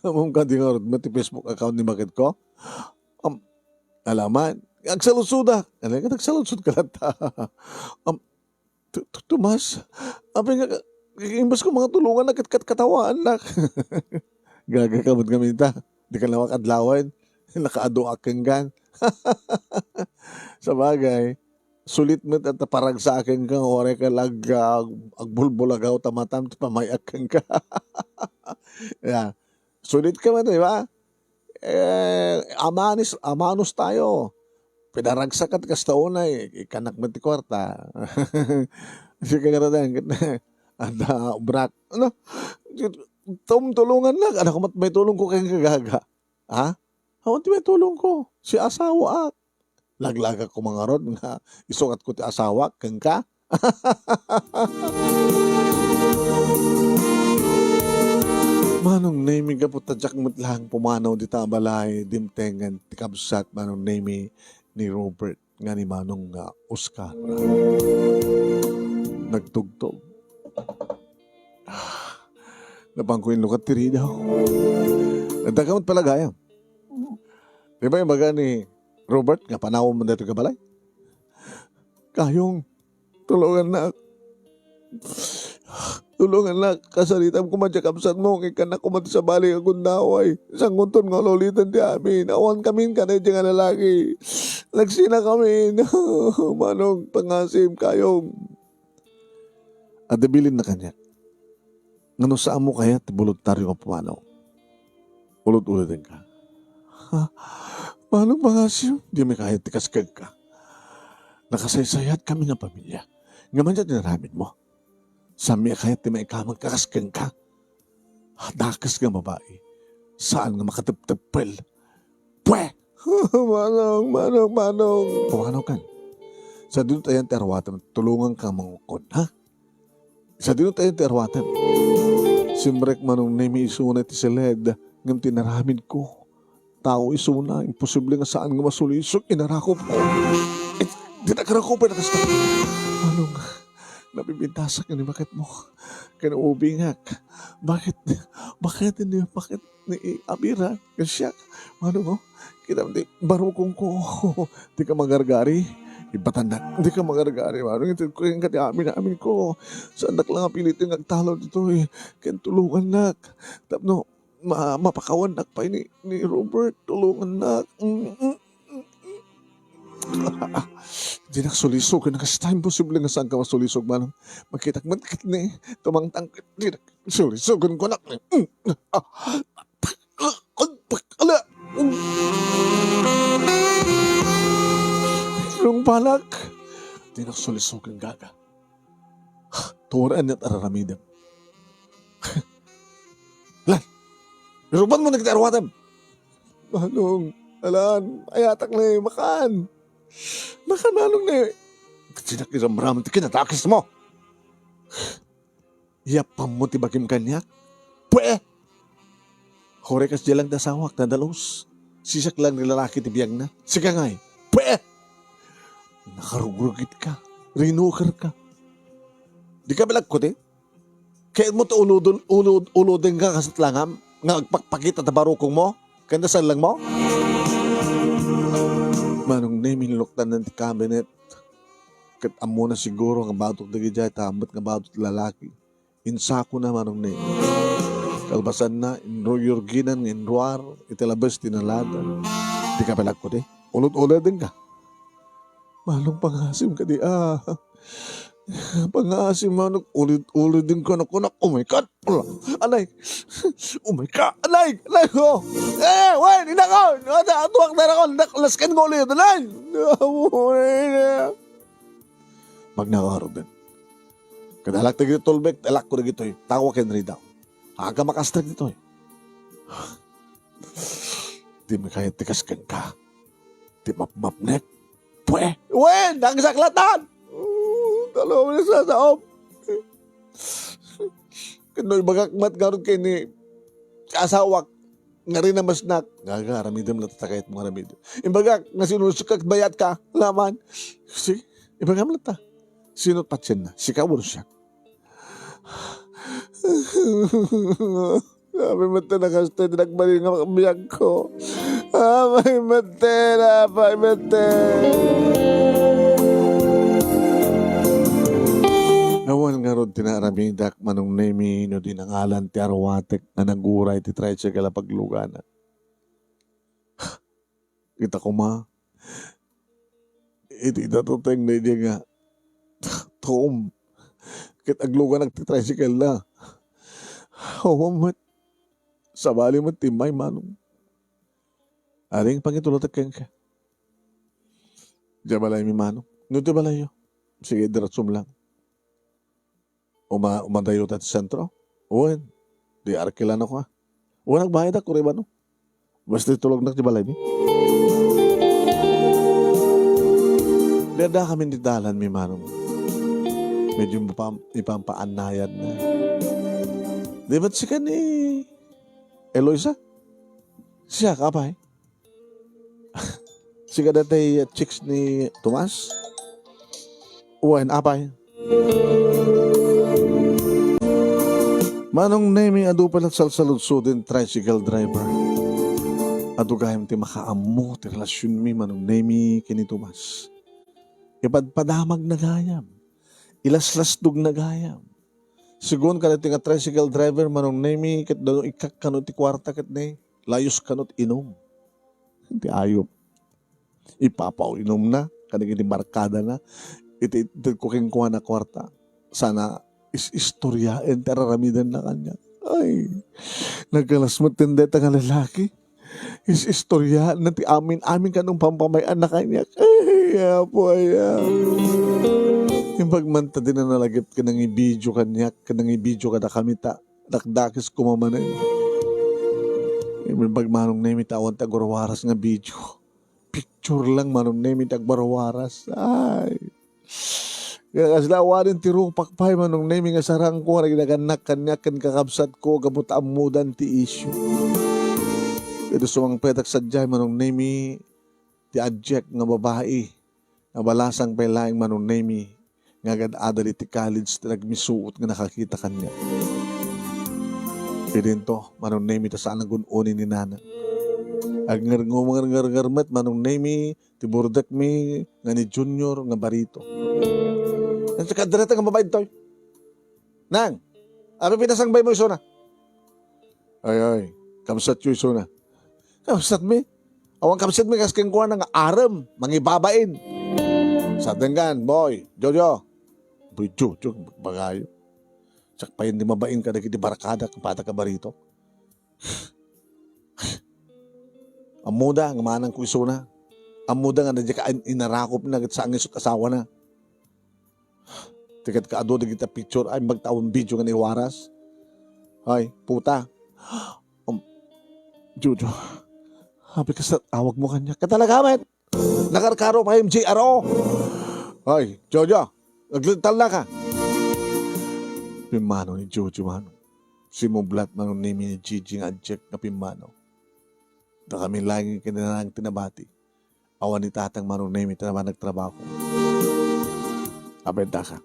Ammom kadi ngarud met ti Facebook account ni baketko? Am, ala man, agsaludsodak. Ania ket agsaludsodka latta? Am, Tu-, Tu-, Tomas, apay nga, imbes ko nga tulongannak ket kat-, katawaannak. Gagaka met ngamin ta. Dika la makadlawen. Nakaadu ak kenka. Sabagay, sulit met ta paragsak kenka, uray ka la ag-, ag-, agbulbulagaw ta matam ti pamay-ak kenka. Ya. Sulit ka met, di ba? Eh, amanis-, amanos tayo. Pinaragsak ket kasta unay, ikkannak met ti kuarta. Sika ngaruden, ket adda obrak. Ano? Tom, tulongannak. Ania koma ti maitulongko kenka, gaga? Ha? Awan ti maitulongko. Siasawak. Laglagak koma ngarud nga isukatko ti asawak kenka. Manong Nemi, gapu ta diak met laeng pumanaw dita a balay, dimtengen ti kabsat, Manong Nemi, ni Robert nga ni Manong, ah, Oscar. Nagtugtog. Ah, napanko inlukat ti ridaw. Adda ka met pala gayam. Di ba imbaga ni Robert nga panawanmo daytoy nga balay? Kayong, tulongannak. Tulongannak, kasaritam koma diay kabsatmo, nga ikkannak koma ti sabali nga gundaway. Sangoton nga ululitan ti amin. Awan kamin kadaydiay nga lalaki. Nagsinakamin. Manong, pangasim, Kayong. Adda bilinna kaniak. Ngano, saanmo kayat ti boluntario nga pumanaw? Ulod-ulodenka. Ha? Manong, pangasim, dimi kayat ti kaskegka. Nakasaysayat kami nga pamilia. Ngem ania ti inaramidmo? Saanmi a kayat ti maikamang kakaskengka? Dakes nga babai. Saan nga makatepteppel. Pwe! Manong, Manong, Manong. Pumanaw kan. Sadino ti ayan ti aruatem, tulonganka nga mangukod, ha? Sadino ti ayan ti aruatem? Simrek Manong Nemi isuna iti siled, ngem ti inaramidko, tao isuna, imposible nga saan nga masulisog, inarakopko. Eh, di nagrakop, eh, nakasta. Manong, napipintasak ni baketmo. Kinaubingak. Bakit, bakit hindi, bakit ni Abira? Kasi siya, Manong, oh, kita mo, di, barukong ko. Di ka magargari. Ibatannak, di ka magargari, Manong. Ito ko yung kati amin-amin ko. Saan dak lang pilitin nagtalo dito, eh. Kaya tulungannak. Tapno, ma-, mapakawannak pa ni, ni Robert. Tulungannak. Mm, mm, mm, mm. Di nagsulisog, nagasta, imposible nga saan ka masulisog, Manong. Makitak man ket ni, tumangtang ket ni, sulisogen ko nak ni. Mm. Ah. Ala. Nung palak, di nagsulisog ang gaga. Turan niya tararamidem. Lan, iruban mo nagdaruatem. Manong, alan, ayatak na eh, makan. Makan, Manong, na eh. Sinak iramram ti kinatakis mo. Yapam mo ti bagim kaniak? Pwe! Uray kasdiay lang ti asawak, nadalus. Sisak lang ni lalaki ti biagna. Sika ngay, pwe! Nakarugrugitka. Rinukerka. Di ka balagko ti? Kayatmo ti uludol-, ulud-, uludengka kastoy langam nga agpakpakita ta barukongmo ken ta sellengmo? Manong Nemi, inluktanan ti cabinet. Ket ammona siguro nga batok dagidiay ta ammo met nga batok ti lalaki. Insakona, Manong Nemi. Kalpasanna, inruyurginan nga inruar iti labes ti nalada. Dika pay la agkudi. Ulod-ulodenka. Manong, pangaasim kadi a. Pangaasim, Manong, ulod-ulodenka, nakunak. Oh my God! Ala, anay! Oh my God! Anay! Anay ko! Eh, wen, inako! Ada, atuak na ako! Nak-, lasken ko ulit! Anay! Magnakarudan. Kadalak dagiti tulbek, dalakko dagitoy. Tawa ken ridaw. Aga makastrek ditoy. Di mi kayat ti kas kenka. Ti mapmapnek. Pwe! Wen! Nagsaklatan! Oh, talo mo na sa saom. Ken no ibagak met ngarud ken ni asawak, nga rinamasnak, gaga, aramidem latta ta kayatmo nga aramidem. Imbagak nga sinusukak bayat ka, laman. Sige, ibagam latta. Sino patienna? Sika wenno siak? Apay met ti nakastoy ti nagbalin nga biagko. Apay met ti, apay met ti. Awan ngarud ti naaramidak, Manong Nemi, no di nangalan ti arwatek nga naguray ti tricycle a pagluganak. Kita koma, iti idatuteng na idi nga tuom. Ket agluganak ti tricycle na. Awan met. Sabali met ti immay, Manong. Ading pangitulatek kenka. Diay balaymi, Manong. No ti balayyo, sige, diretsom lang. Uma-, umadayo ta ti sentro? Wen, di arkilanako, a. Wen, agbayadak, kuribano. Basta itulognak ti balaymi. Di adda kami ti dalanmi, Manong. Medyo mapam-, ipampaannayad na. Di met sika ni Eloisa? Siak, apay? Sika daytoy chicks ni Tomas? Wen, apay? Manong Nemi, adu pay la salsaludsoden, tricycle driver. Adu gayam ti makaammo ti relasionmi, Manong Nemi, ken ni Tomas. Ipadpadamagna gayam. Ilaslasdogna gayam. Sigun kadaytoy nga tricycle driver, Manong Nemi, ket no ikkak kano ti kuarta ket ne, layus kano ti inum. Ti ayup. Ipapainomna kadagiti barkadana iti itedko kenkuana kuarta. Sana is-istoriaen ti ar-aramidenna kaniak. Ay, naggalas met ti dayta nga lalaki. Is-istoriaenna ti amin-amin kano pampamay-anna kaniak. Ay, Apo, ay, ah. Imbag man ta di na nalagip ken nangibidio kaniak, ken nangibidio kadakami ta dakdakes koma manen. Imbag, Manong Nemi, ta awan ti agwarwaras nga bidio. Picture lang, Manong Nemi, ti agwarwaras. Ay. Kaya kasla awanen ti rupak pay, Manong Nemi, nga sarangko, nga naginagannak kaniak ken kakabsatko, gapu ta ammodan ti issue. Iti sumangpetak sadiay, Manong Nemi, ti adjek nga babai, nga balasang pay laeng, Manong Nemi, nga agad-adal iti college ti nagmisuot nga nakakita kaniak. Idinto, Manong Nemi, ta saan a gun-oni ni nana. Agngerngo-, ngerngernger met, Manong Nemi, ti burdekmi nga ni Junior nga barito. Ania ti kaadda dayta nga babai ditoy? Nang, apay pinasangbaymo isuna? Ay, ay, kabsatyo isuna. Kabsatmi? Awan kabsatmi kas kenkuana nga arem, mangibabain. Sadenggan, boy, Jojo. Boy Jojo, bagayo. Siak pay ti mabain kadagiti barkada, kapada ka barito. Ammoda nga manangko isuna. Ammoda nga diay ka in-, inarakopna ket saan nga isut' asawana. Ti ket kaadu dagiti picture ay magtawen video nga naiwaras. Ay, puta. Um, Jojo, apay kasta awagmo kaniak. Katalaga met! Nakarkaro pay M J R O. Ay, Jojo, aglental na ka. Pimmano ni Jojo, Manong. Simublat, Manong Nemi, ni Gigi nga adjek nga pimmano. Dakami laeng ken ni nanang ti nabati. Awan ni tatang, Manong Nemi, ta naman nagtrabaho. Apay daka.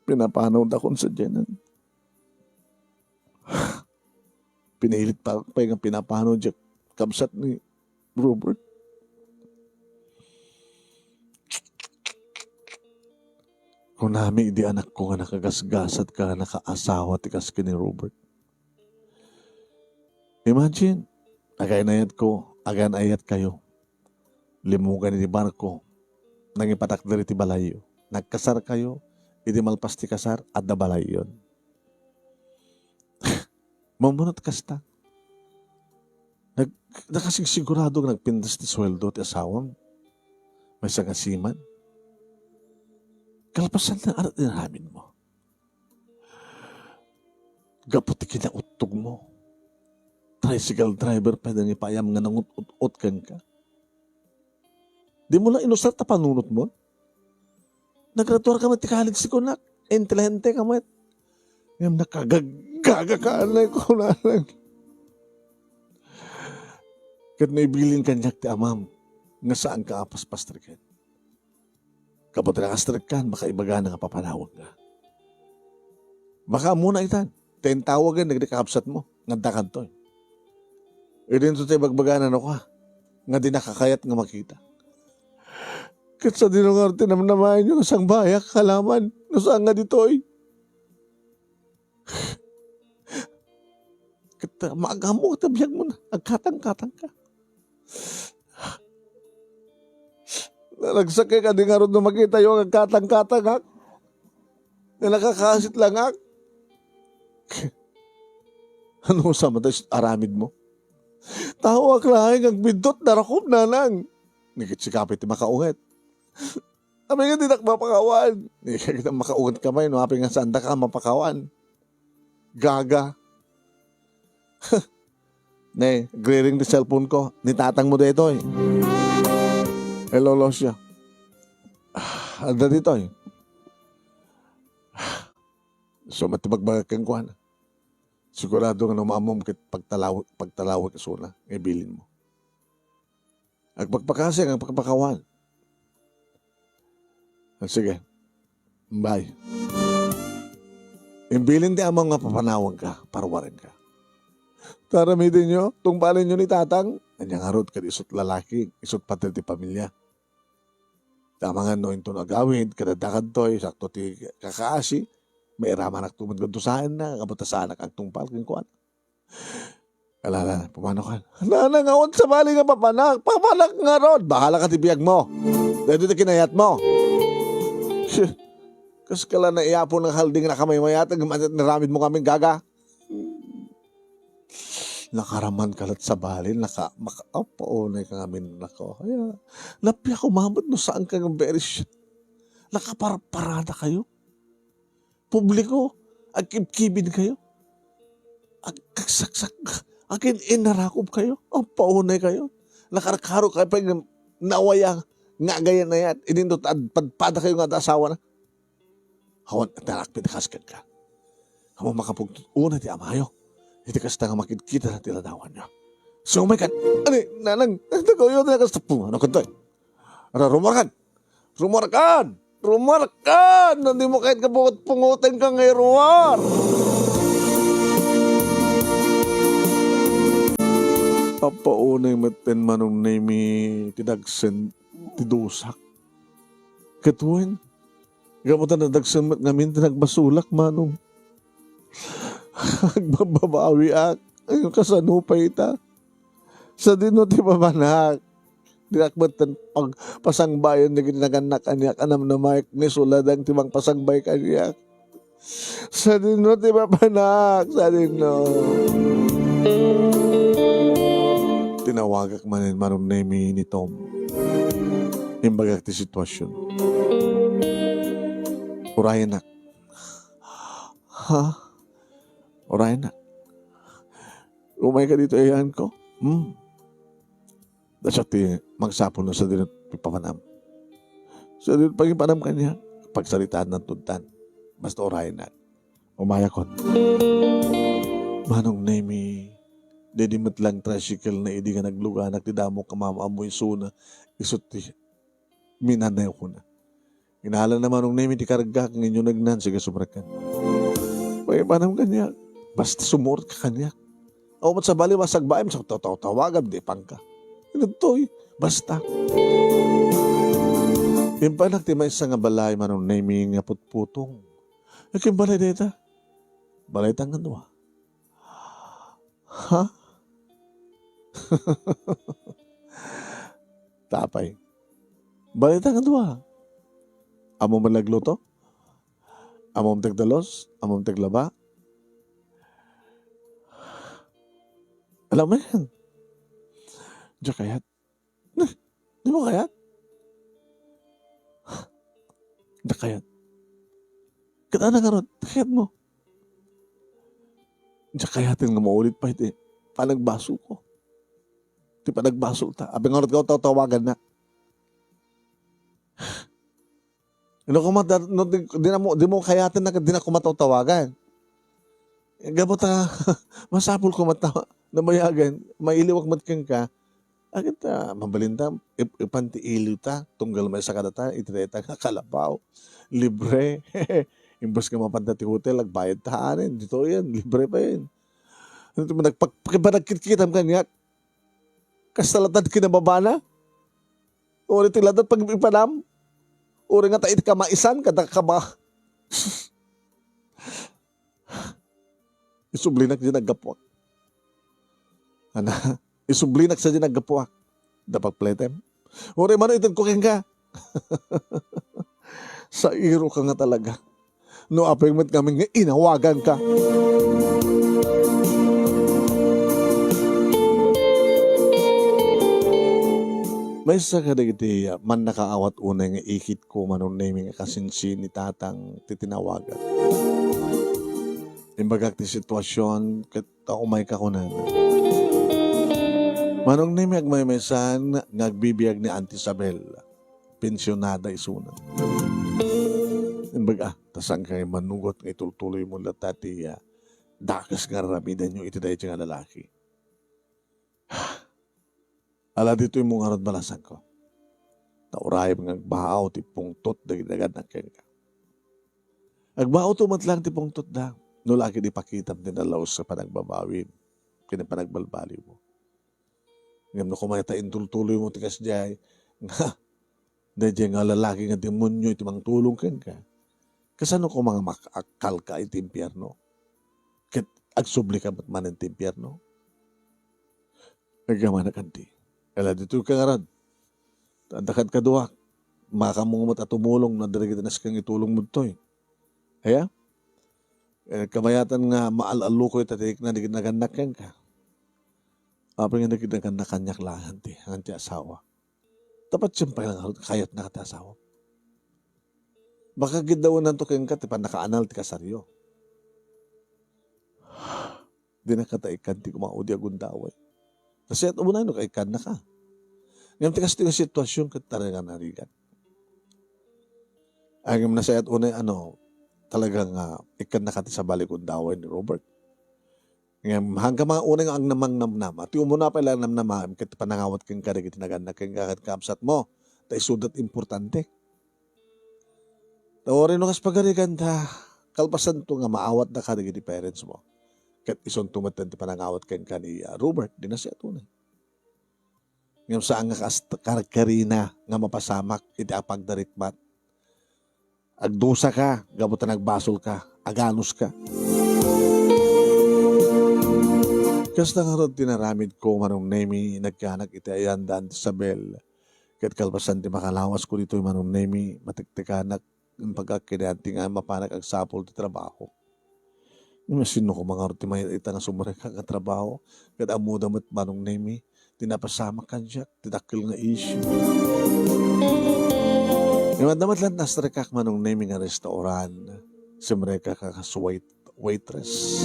Pinapanawdakon sadiay. Pinilit pa pay nga pinapanaw diay kabsat ni Robert. Kunami idi anakko nga nakagasgasat ka nga nakaasawa ti kas ken ni Robert. Imagine, agayan-ayatko, agayan-ayatkayo. Limmugan iti barko, nangipatakder iti balayyo. Nagkasarkayo, idi malpas ti kasar, adda balayyon. Mammunot kasta. Nag-, nakasigsigurado nga nagpintas ti sueldo ti asawam. Maysa nga seaman. Kalpasan na arat inaramid mo. Gapu ti kinauttog mo. Tricycle driver pay nangipaayam nga nangut-ut-ot kenka. Di mo la inusar ta panunot mo? Nagraduar ka met ti college ti kunak. Intelihente ka met. Ngem nakagaggaga ka, anay ko, nanang. Ket no ibilin kaniak ti amam, nga saanka a paspastreken. Gapu ti nakastrekkan, baka ibagana nga papanawanka. Baka ammona itan, ta intawagen dagiti kakabsatmo nga adda kadtoy. Idinto ti ibagbagana no ka, nga dinaka kayat nga makita. Ket sadino ngarud ti namnamaenyo nga sangbayak, kalaman, no saan nga ditoy? Ket, ah, maag-ammo ket biagmo na, agkatangkatangka. Naragsakek a di ngarud no makitayo nga agkatangkatangak. Nga nakakaasit langak. Ano sa mata aramid mo? Taoak laeng nga agbiddut, narakup, nanang. Ni ket sika pay ti makaunget. Apay nga dinak mapakawan? Ni ket makaunget ka pay no apay nga saandaka a mapakawan. Gaga. Ne, agriring ti cellphone ko. Ni tatang mo daytoy. Hello, Lucia. Ah, adda ditoy. So, met ti bagbagak kenkuana. Sigurado nga no maammom ket pagtalaw-, pagtalawek isuna nga ibilin mo. Agpakpakasi nga agpakpakawan. Ah, sige. Bye. Imbilin ti amam nga papanawanka, parwarenka. Taramidenyo, tungpalenyo ni tatang. Ania ngarud ket isut lalaki, isut pader ti pamilia. Amangan no inton agawid, ket adda kadtoy, sakto ti kakaasi, mairamanakto met nga dusaenna, gapu ta saanak agtungpal kenkuana. Alala, pumano ka? Nanang, awan sabali nga papanak. Papanak ngarud. Bahala ka ti biag mo. Daytoy ti kinayat mo. Shit. Kas ka la naiyapo nga halding nga nakamaymay, at naramid mo ngamin, gaga. Nakaraman ka la't sabali, naka-, maka-, apo, unay ka ngamin, nako. Aya, napia ko mamut no saan ka nga very shit. Nakaparparada kayo. Publiko, agkibkibin kayo. Ag-, agsaksak, agin-inarakob kayo. Apo, unay kayo. Nakarkaro kayo pay nga nawaya nga agayan-ayat. Idinto ta-, padpada kayo nga adda asawa na. Awan, adda nakpintas kenka. Awan makapugtot unay ti amayo. Iti kasta nga makidkita na ti ladawanyo. Sumay kan, ani, nanang, nagtagoyo na kasta pumano kantoy. Ara, rumuarkan! Rumuarkan! Rumuarkan! No, di mo kayat nga pungot-pungoten ka nga iruar! Apo, unay metten Manong Nemi ti dagsen ti dusak. Ket wen, gapu ta nadagsen met ngamin ti nagbasolak, Manong. Agbababawiak. Ay, kasano pay ita? Sadino ti papanak? Diak met pag-, pasangbayan dagiti nagannak kaniak a namnamaek nga isu laeng ti mangpasangbay kaniak. Sadino ti papanak? Sadino? Tinawagak manen Manong Nemi ni Tom. Imbagak ti sitwasyon. Urayenak. Ha? Urayenak. Umay ka ditoy, ayan ko. Hmm. Dasyak ti mangsapul no sadino ti papanam. Sadino pangipanam kaniak, pagsaritaan nan tudtan. Basta urayenak. Umayakon. Manong Nemi, daydi met lang tricycle na idi nga nagluganak ti damo kamam-ammo isuna, isut ti minanewkona. Kinala na Manong Nemi ti karga, ngem inyo nagnan, sige, sumrekkan. Pangipanam kaniak. Basta sumurotka kaniak. Awan met sabali, masagbaem, sa taw-, taw-, tawagam, di pangka. Ditoy, basta. Impanak ti maysa nga balay, Manong Nemi, nga putputong. Akin balay dayta? Balay ta nga dua. Ha? Tapay. Balay ta nga dua. Ammom man nagluto? Ammom ti agdalos? Ammom ti aglaba? Alam mo yan. Diak kayat. Nah, di mo kayat? Diak kayat. Ket ania ngarud, kayat mo. Diak kayaten nga maulit pay ti panagbasolko. Ti panagbasolta. Apay ngarud nga taw-, tawagannak. No, koma da-, no, di, di na mo, di mo kayaten na, di na koma taw-, tawagan. Gapu ta, masapul koma ta, nabayagan, mailiwak met kenka. Akin ta, mabalin ta, ip-, ipan ti iliw ta, tunggal maysa kadata, iti dayta nga kalabaw. Libre. Imbes nga mapanta ti hotel, agbayad ta, anen, ditoy yan, libre pa yan. Ano ti, nagpag-, pakibanagkitkitam kaniak? Kasta latta ti kinababana? Uray ti latta pag-ipanam? Uray nga ta iti kamaisan, kada kaba. Isublinak diay naggapuak. Ana, isublinak sadiay naggapuak. Da pagpletem. Uray mano itedko kenka. Sairoka nga talaga. No apay met ngamin nga inawaganka. Maysa kadagiti mannakaawat unay nga ikitko, Manong Nemi, nga kasinsin ni tatang ti tinawagan. Imbagak ti situasion ket ta umayka, kunana. Manong Nemi, agmaymaysan nga agbibiag ni Auntie Isabel. Pensionada isuna. Imbag, ah, ta saan ka manugot nga itultuloy mo latta ti, ah, dakes nga aramidenyo iti daytoy nga lalaki. Ala ditoy mo ngarud, balasangko. Ta urayem nga agbao ti pungtot dagiti nagannak kenka. Agbao to met lang ti pungtotda, no la ket ipakitam ti nalaus a panagbabawim ken panagbalbaliwmo. Ngem no koma ta intultuloymo ti kasdiay, nga daydiay nga lalaki nga demonio iti mangtulong kenka, kasano koma nga makakkalka iti impierno? Ket agsublika met manen ti impierno? Agyamanak, Auntie. Ala ditoyka ngarud. Adda kad kaduak. Makammo met a tumulong no adda dagiti naskang itulongmo ditoy. Aya? Eh, kabayatan nga maal-allukoy ta ti rikna dagiti nagannak kenka. Apay nga dagiti nagannak kaniak laeng ti, Auntie, asawa. Tapno siempre nga kayatnaka ti asawa. Baka giddawenanto kenka ti pannakaanal ti kasaryo. Dinaka ta ikkan ti kumaudi a gundaway. Nasayaat unay no kaikkannaka. Ngem ti kastoy nga sitwasyon ket talaga narigat. Ay, ngem nasayaat unay, ano, talaga nga ikkannaka ti sabali gundaway ni Robert. Ngem hanggang mga unay nga agnamnamnama, ti umuna pay la namnama, ket panangawat kenka dagiti nagannak kenka ket kabsatmo, ta isudat importante. Ta uray no kas pagarigan ta, kalpasanto nga maawatdaka dagiti parents mo. Ket isunto met ti panangawat kenka ni, ah, Robert, di nasayaat unay. Ngem saan nga kas-, karkarina nga mapasamak iti apagdarikmat. Agdusaka, gapu ta nagbasolka, aganuska. Kasta ngarud ti naramidko, Manong Nemi, nagkanak iti ayan da Auntie Isabel. Ket kalpasan ti makalawasko ditoy, Manong Nemi, matiktikanak, imbagak ken ni Auntie nga mapanak agsapul ti trabaho. Ngem sinno koma ngarud ti mayat ita nga sumrekak nga trabaho? Ket ammoda met, Manong Nemi, ti napasamak kaniak, ti dakkel nga issue. Ngem adda met laeng nasrekak, Manong Nemi, nga restaurant. Simrekak a kas wait-, waitress.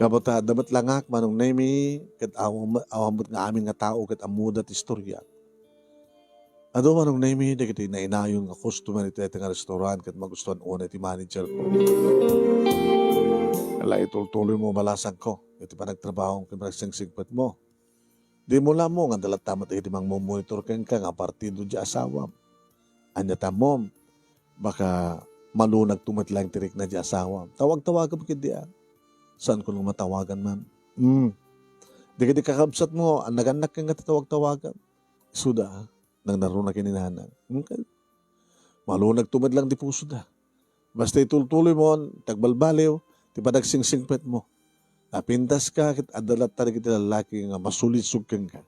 Gapu ta adda met langak, Manong Nemi, ket awan met, awan met nga amin nga tao ket ammoda ti istorya. Adu, Manong Nemi, dagiti nainayon nga customer iti dayta nga restaurant ket magustuan unay ti manager ko. Ala, itultuloymo, balasangko, iti panagtrabahom ken panagsingsingpetmo. Dimo la ammo nga adda latta met dagiti mangmomonitor kenka nga partido diay asawam. Ania ta ammom, baka malunagto met laeng ti rikna ti asawam. Tawag-tawagam ketdi a. Saanko nga matawagan, ma'am. Hmm. Dagiti kakabsatmo, annagannak kenka ti tawag-tawagam. Isuda, a. Nang naruna ken ni nanang. Hmm, kay, malunagto met laeng ti pusoda. Basta itultuloymon ti agbalbaliw, ti panagsingsingpetmo. Napintaska ket adda latta dagiti lallaki nga masulisog kenka.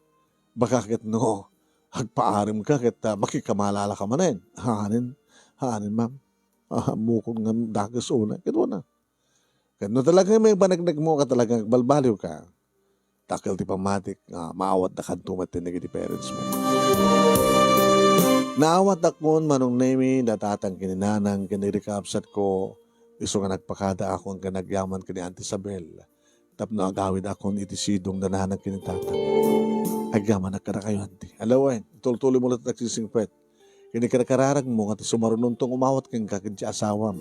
Baka ket no, agpaarimka ket, ah, makikamalalaka manen. Haanen, haanen, ma'am. Ah, ammokon nga dakes unay. Ket una. Ket no talaga maipaneknekmo ket talaga agbalbaliwka, dakkel ti pammatik nga maawatdakanto met dagiti parents mo. Naawatdakon, Manong Nemi, da tatang ken ni nanang ken dagiti kakabsatko, isu nga nagpakadaakon ken agyaman ken ni Auntie Isabel tapno agawidakon iti sidong da nanang ken ni tatang. Agyamanak kadakayo, Auntie. Ala wen, itultuloymo latta ti agsisingpet ken ni karkararagmo nga ti sumarunonto nga umawat kenka ken ti asawam.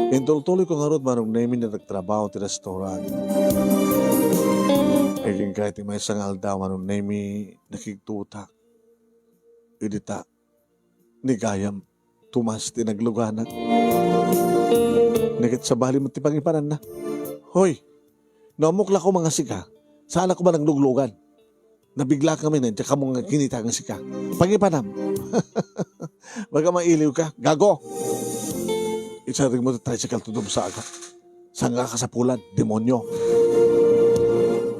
Intultuloyko ngarud, Manong Nemi, nga nagtrabaho ti restaurant. Agingga iti maysa nga aldaw, Manong Nemi, nakigtutak. Idi ta, ni gayam, Tomas ti nagluganak. Ket sabali met ti pangipananna. Hoy, no ammok la koma nga sika, saan a koma nagluglugan. Nabigla kami na, diak ammo nga kinita nga sika. Pangipanam. Baga mailiw ka, gago. Isarigmo ti tricycle to dumsa agak. Saan nga kasapulan, demonyo.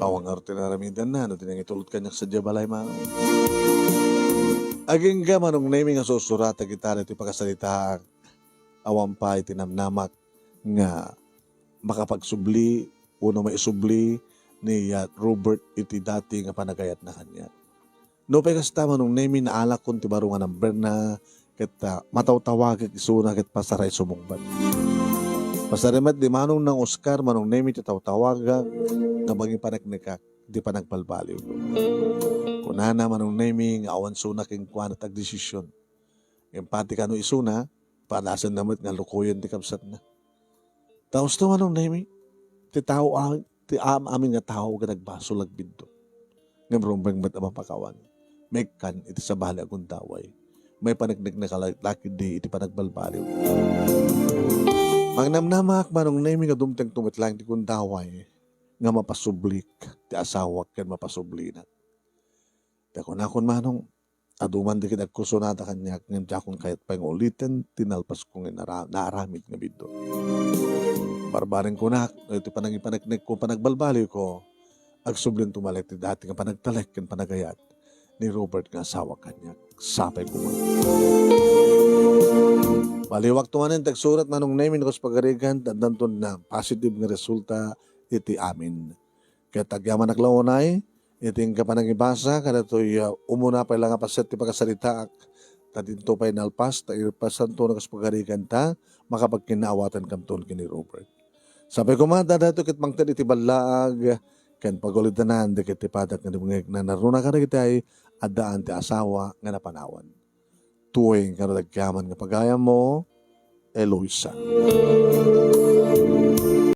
Awan ngarud ti naramidanna, no di nangitulod kaniak sadiay balay, Manong. Agingga, Manong Nemi, nga sursuratak ita daytoy pakasaritaak. Awan pay ti namnamak nga makapagsubli wenno maisubli ni, ah, Robert iti dati nga panagayatna kaniak. Nupay kasta, Manong Nemi, naalakon ti baro nga numberna ket, ah, matawtawagak isuna ket pasar a sumungbat. Pasar met ni Manong Nang Oscar, Manong Nemi, ti tawtawagak nga mangipaneknekak iti panagbalbaliwko. Kunana, Manong Nemi, nga awan suna kenkuana ti agdesision. Ngem pati kano isuna, padasenna met nga lukoyen ti kabsatna. Ta usto, Manong Nemi, ti tao a-, ti am-amin nga tao nga nagbasol agbiddut. Ngem rumbeng met a mapakawan. Maikkan iti sabali a gundaway. Maipaneknekneka la-, la ketdi iti panagbalbaliw. Mangnamnamak, Manong Nemi, nga dumtengto met laeng ti gundaway nga mapasublik ti asawak ken mapasublinak. Ta kunakon, Manong, adu man dagiti agkursonada kaniak, ngem diakon kayat pay nga uliten ti nalpasko nga inara-, naaramid nga biddut. Barbareng kunak, no iti panangipaneknekko, panagbalbaliwko, agsublinto met laeng ti dati nga panagtalek ken panagayat ni Robert nga asawa kaniak. Sapay koma. Baliwakto manen ti agsurat, Manong Nemi, no kas pagarigan, ta addanto na positive nga resulta iti amin. Ket agyamanak la unay iti inka panangibasa kadatoy, ah, umuna pay la nga paset ti pakasaritaak. Ta dinto pay nalpas, ta ipasanto no kas pagarigan ta makapagkinnaawatan kanton ken ni Robert. Sapay koma ta daytoy ket mangted iti ballaag ken pagulitanan dagiti padak nga dumngeg nga naruna kadagiti addaan ti asawa nga napanawan. Tueng ken agyamanak nga pagayammo, Eloisa.